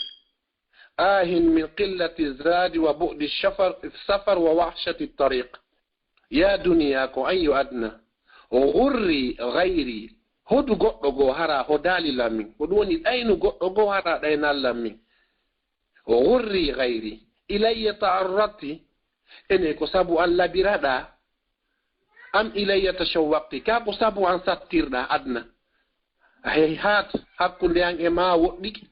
آه من قلة الزاد وبعد الشفر، السفر ووحشة الطريق." Yaa duniyaa, ko an yo aduna. غري غيري. Hodu goɗɗo goo hara hodaali lan min. Ko ɗun woni ɗaynu goɗɗo goo hara ɗaynaali lan min. غري غيري. إلي تعرضت. Ene ko sabu an labiraɗaa. أم إلي تشوقت. Kaa ko sabu an sattirɗaa aduna. A hehi haat hakkunde an e maa woɗɗike.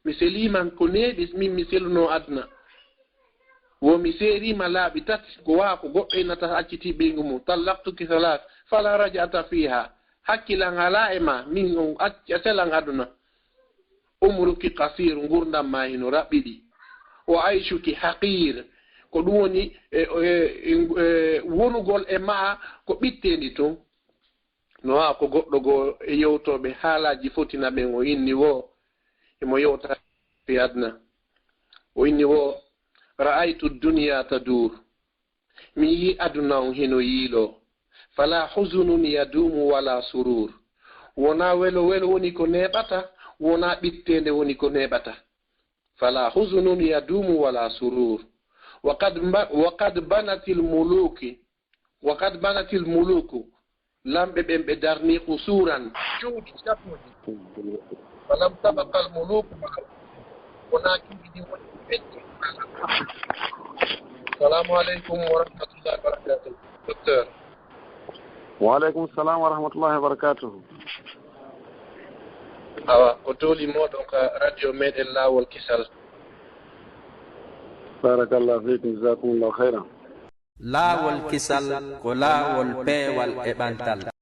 Mi seliima ko neeɓi min mi selunoo aduna. Wo mi seeriima laabi tati, ko wa ko goɗɗo innata acciti ɓeyngu mum. طلقتك ثلاثا فلا رجعة فيها. Hakkil an alaa e maa, min on acci a selan aduna. عمرك قصير, ngurndan maa hino raɓɓiɗi. وعيشك حقير, ko ɗun woni e, e, e, e wonugol e maa ko ɓitteendi tun. No haa ko goɗɗo goo e yewtooɓe haalaaji fotina ɓen o inni woo, himo yewta fi aduna. O inni woo, "رأيت الدنيا تدور." Mi yi'i aduna on hino yiiloo. "فلا حزن يدوم ولا سرور." Wonaa welo welo woni ko neeɓata, wonaa ɓitteende woni ko neeɓata. "فلا حزن يدوم ولا سرور. وقد ب-، وقد بنت الملوك، وقد بنت الملوك." Lamɓe ɓen ɓe darni قصورا, cuuɗi capuuji. "فلم تبق الملوك بعد." Wonaa cuuɗi ɗin woni ko feƴƴi. Assalamu aleykum wa rahmatullahi wa barakatuh. Docteur. Wa aleykum salam wa rahmatullahi wa barakatuh. Awa, ko dooli mooɗon ka radio meɗen Laawol Kisal. Barakallahu fiikum, jazakumullahu khairan. Laawol Kisal ko laawol peewal e ɓantal.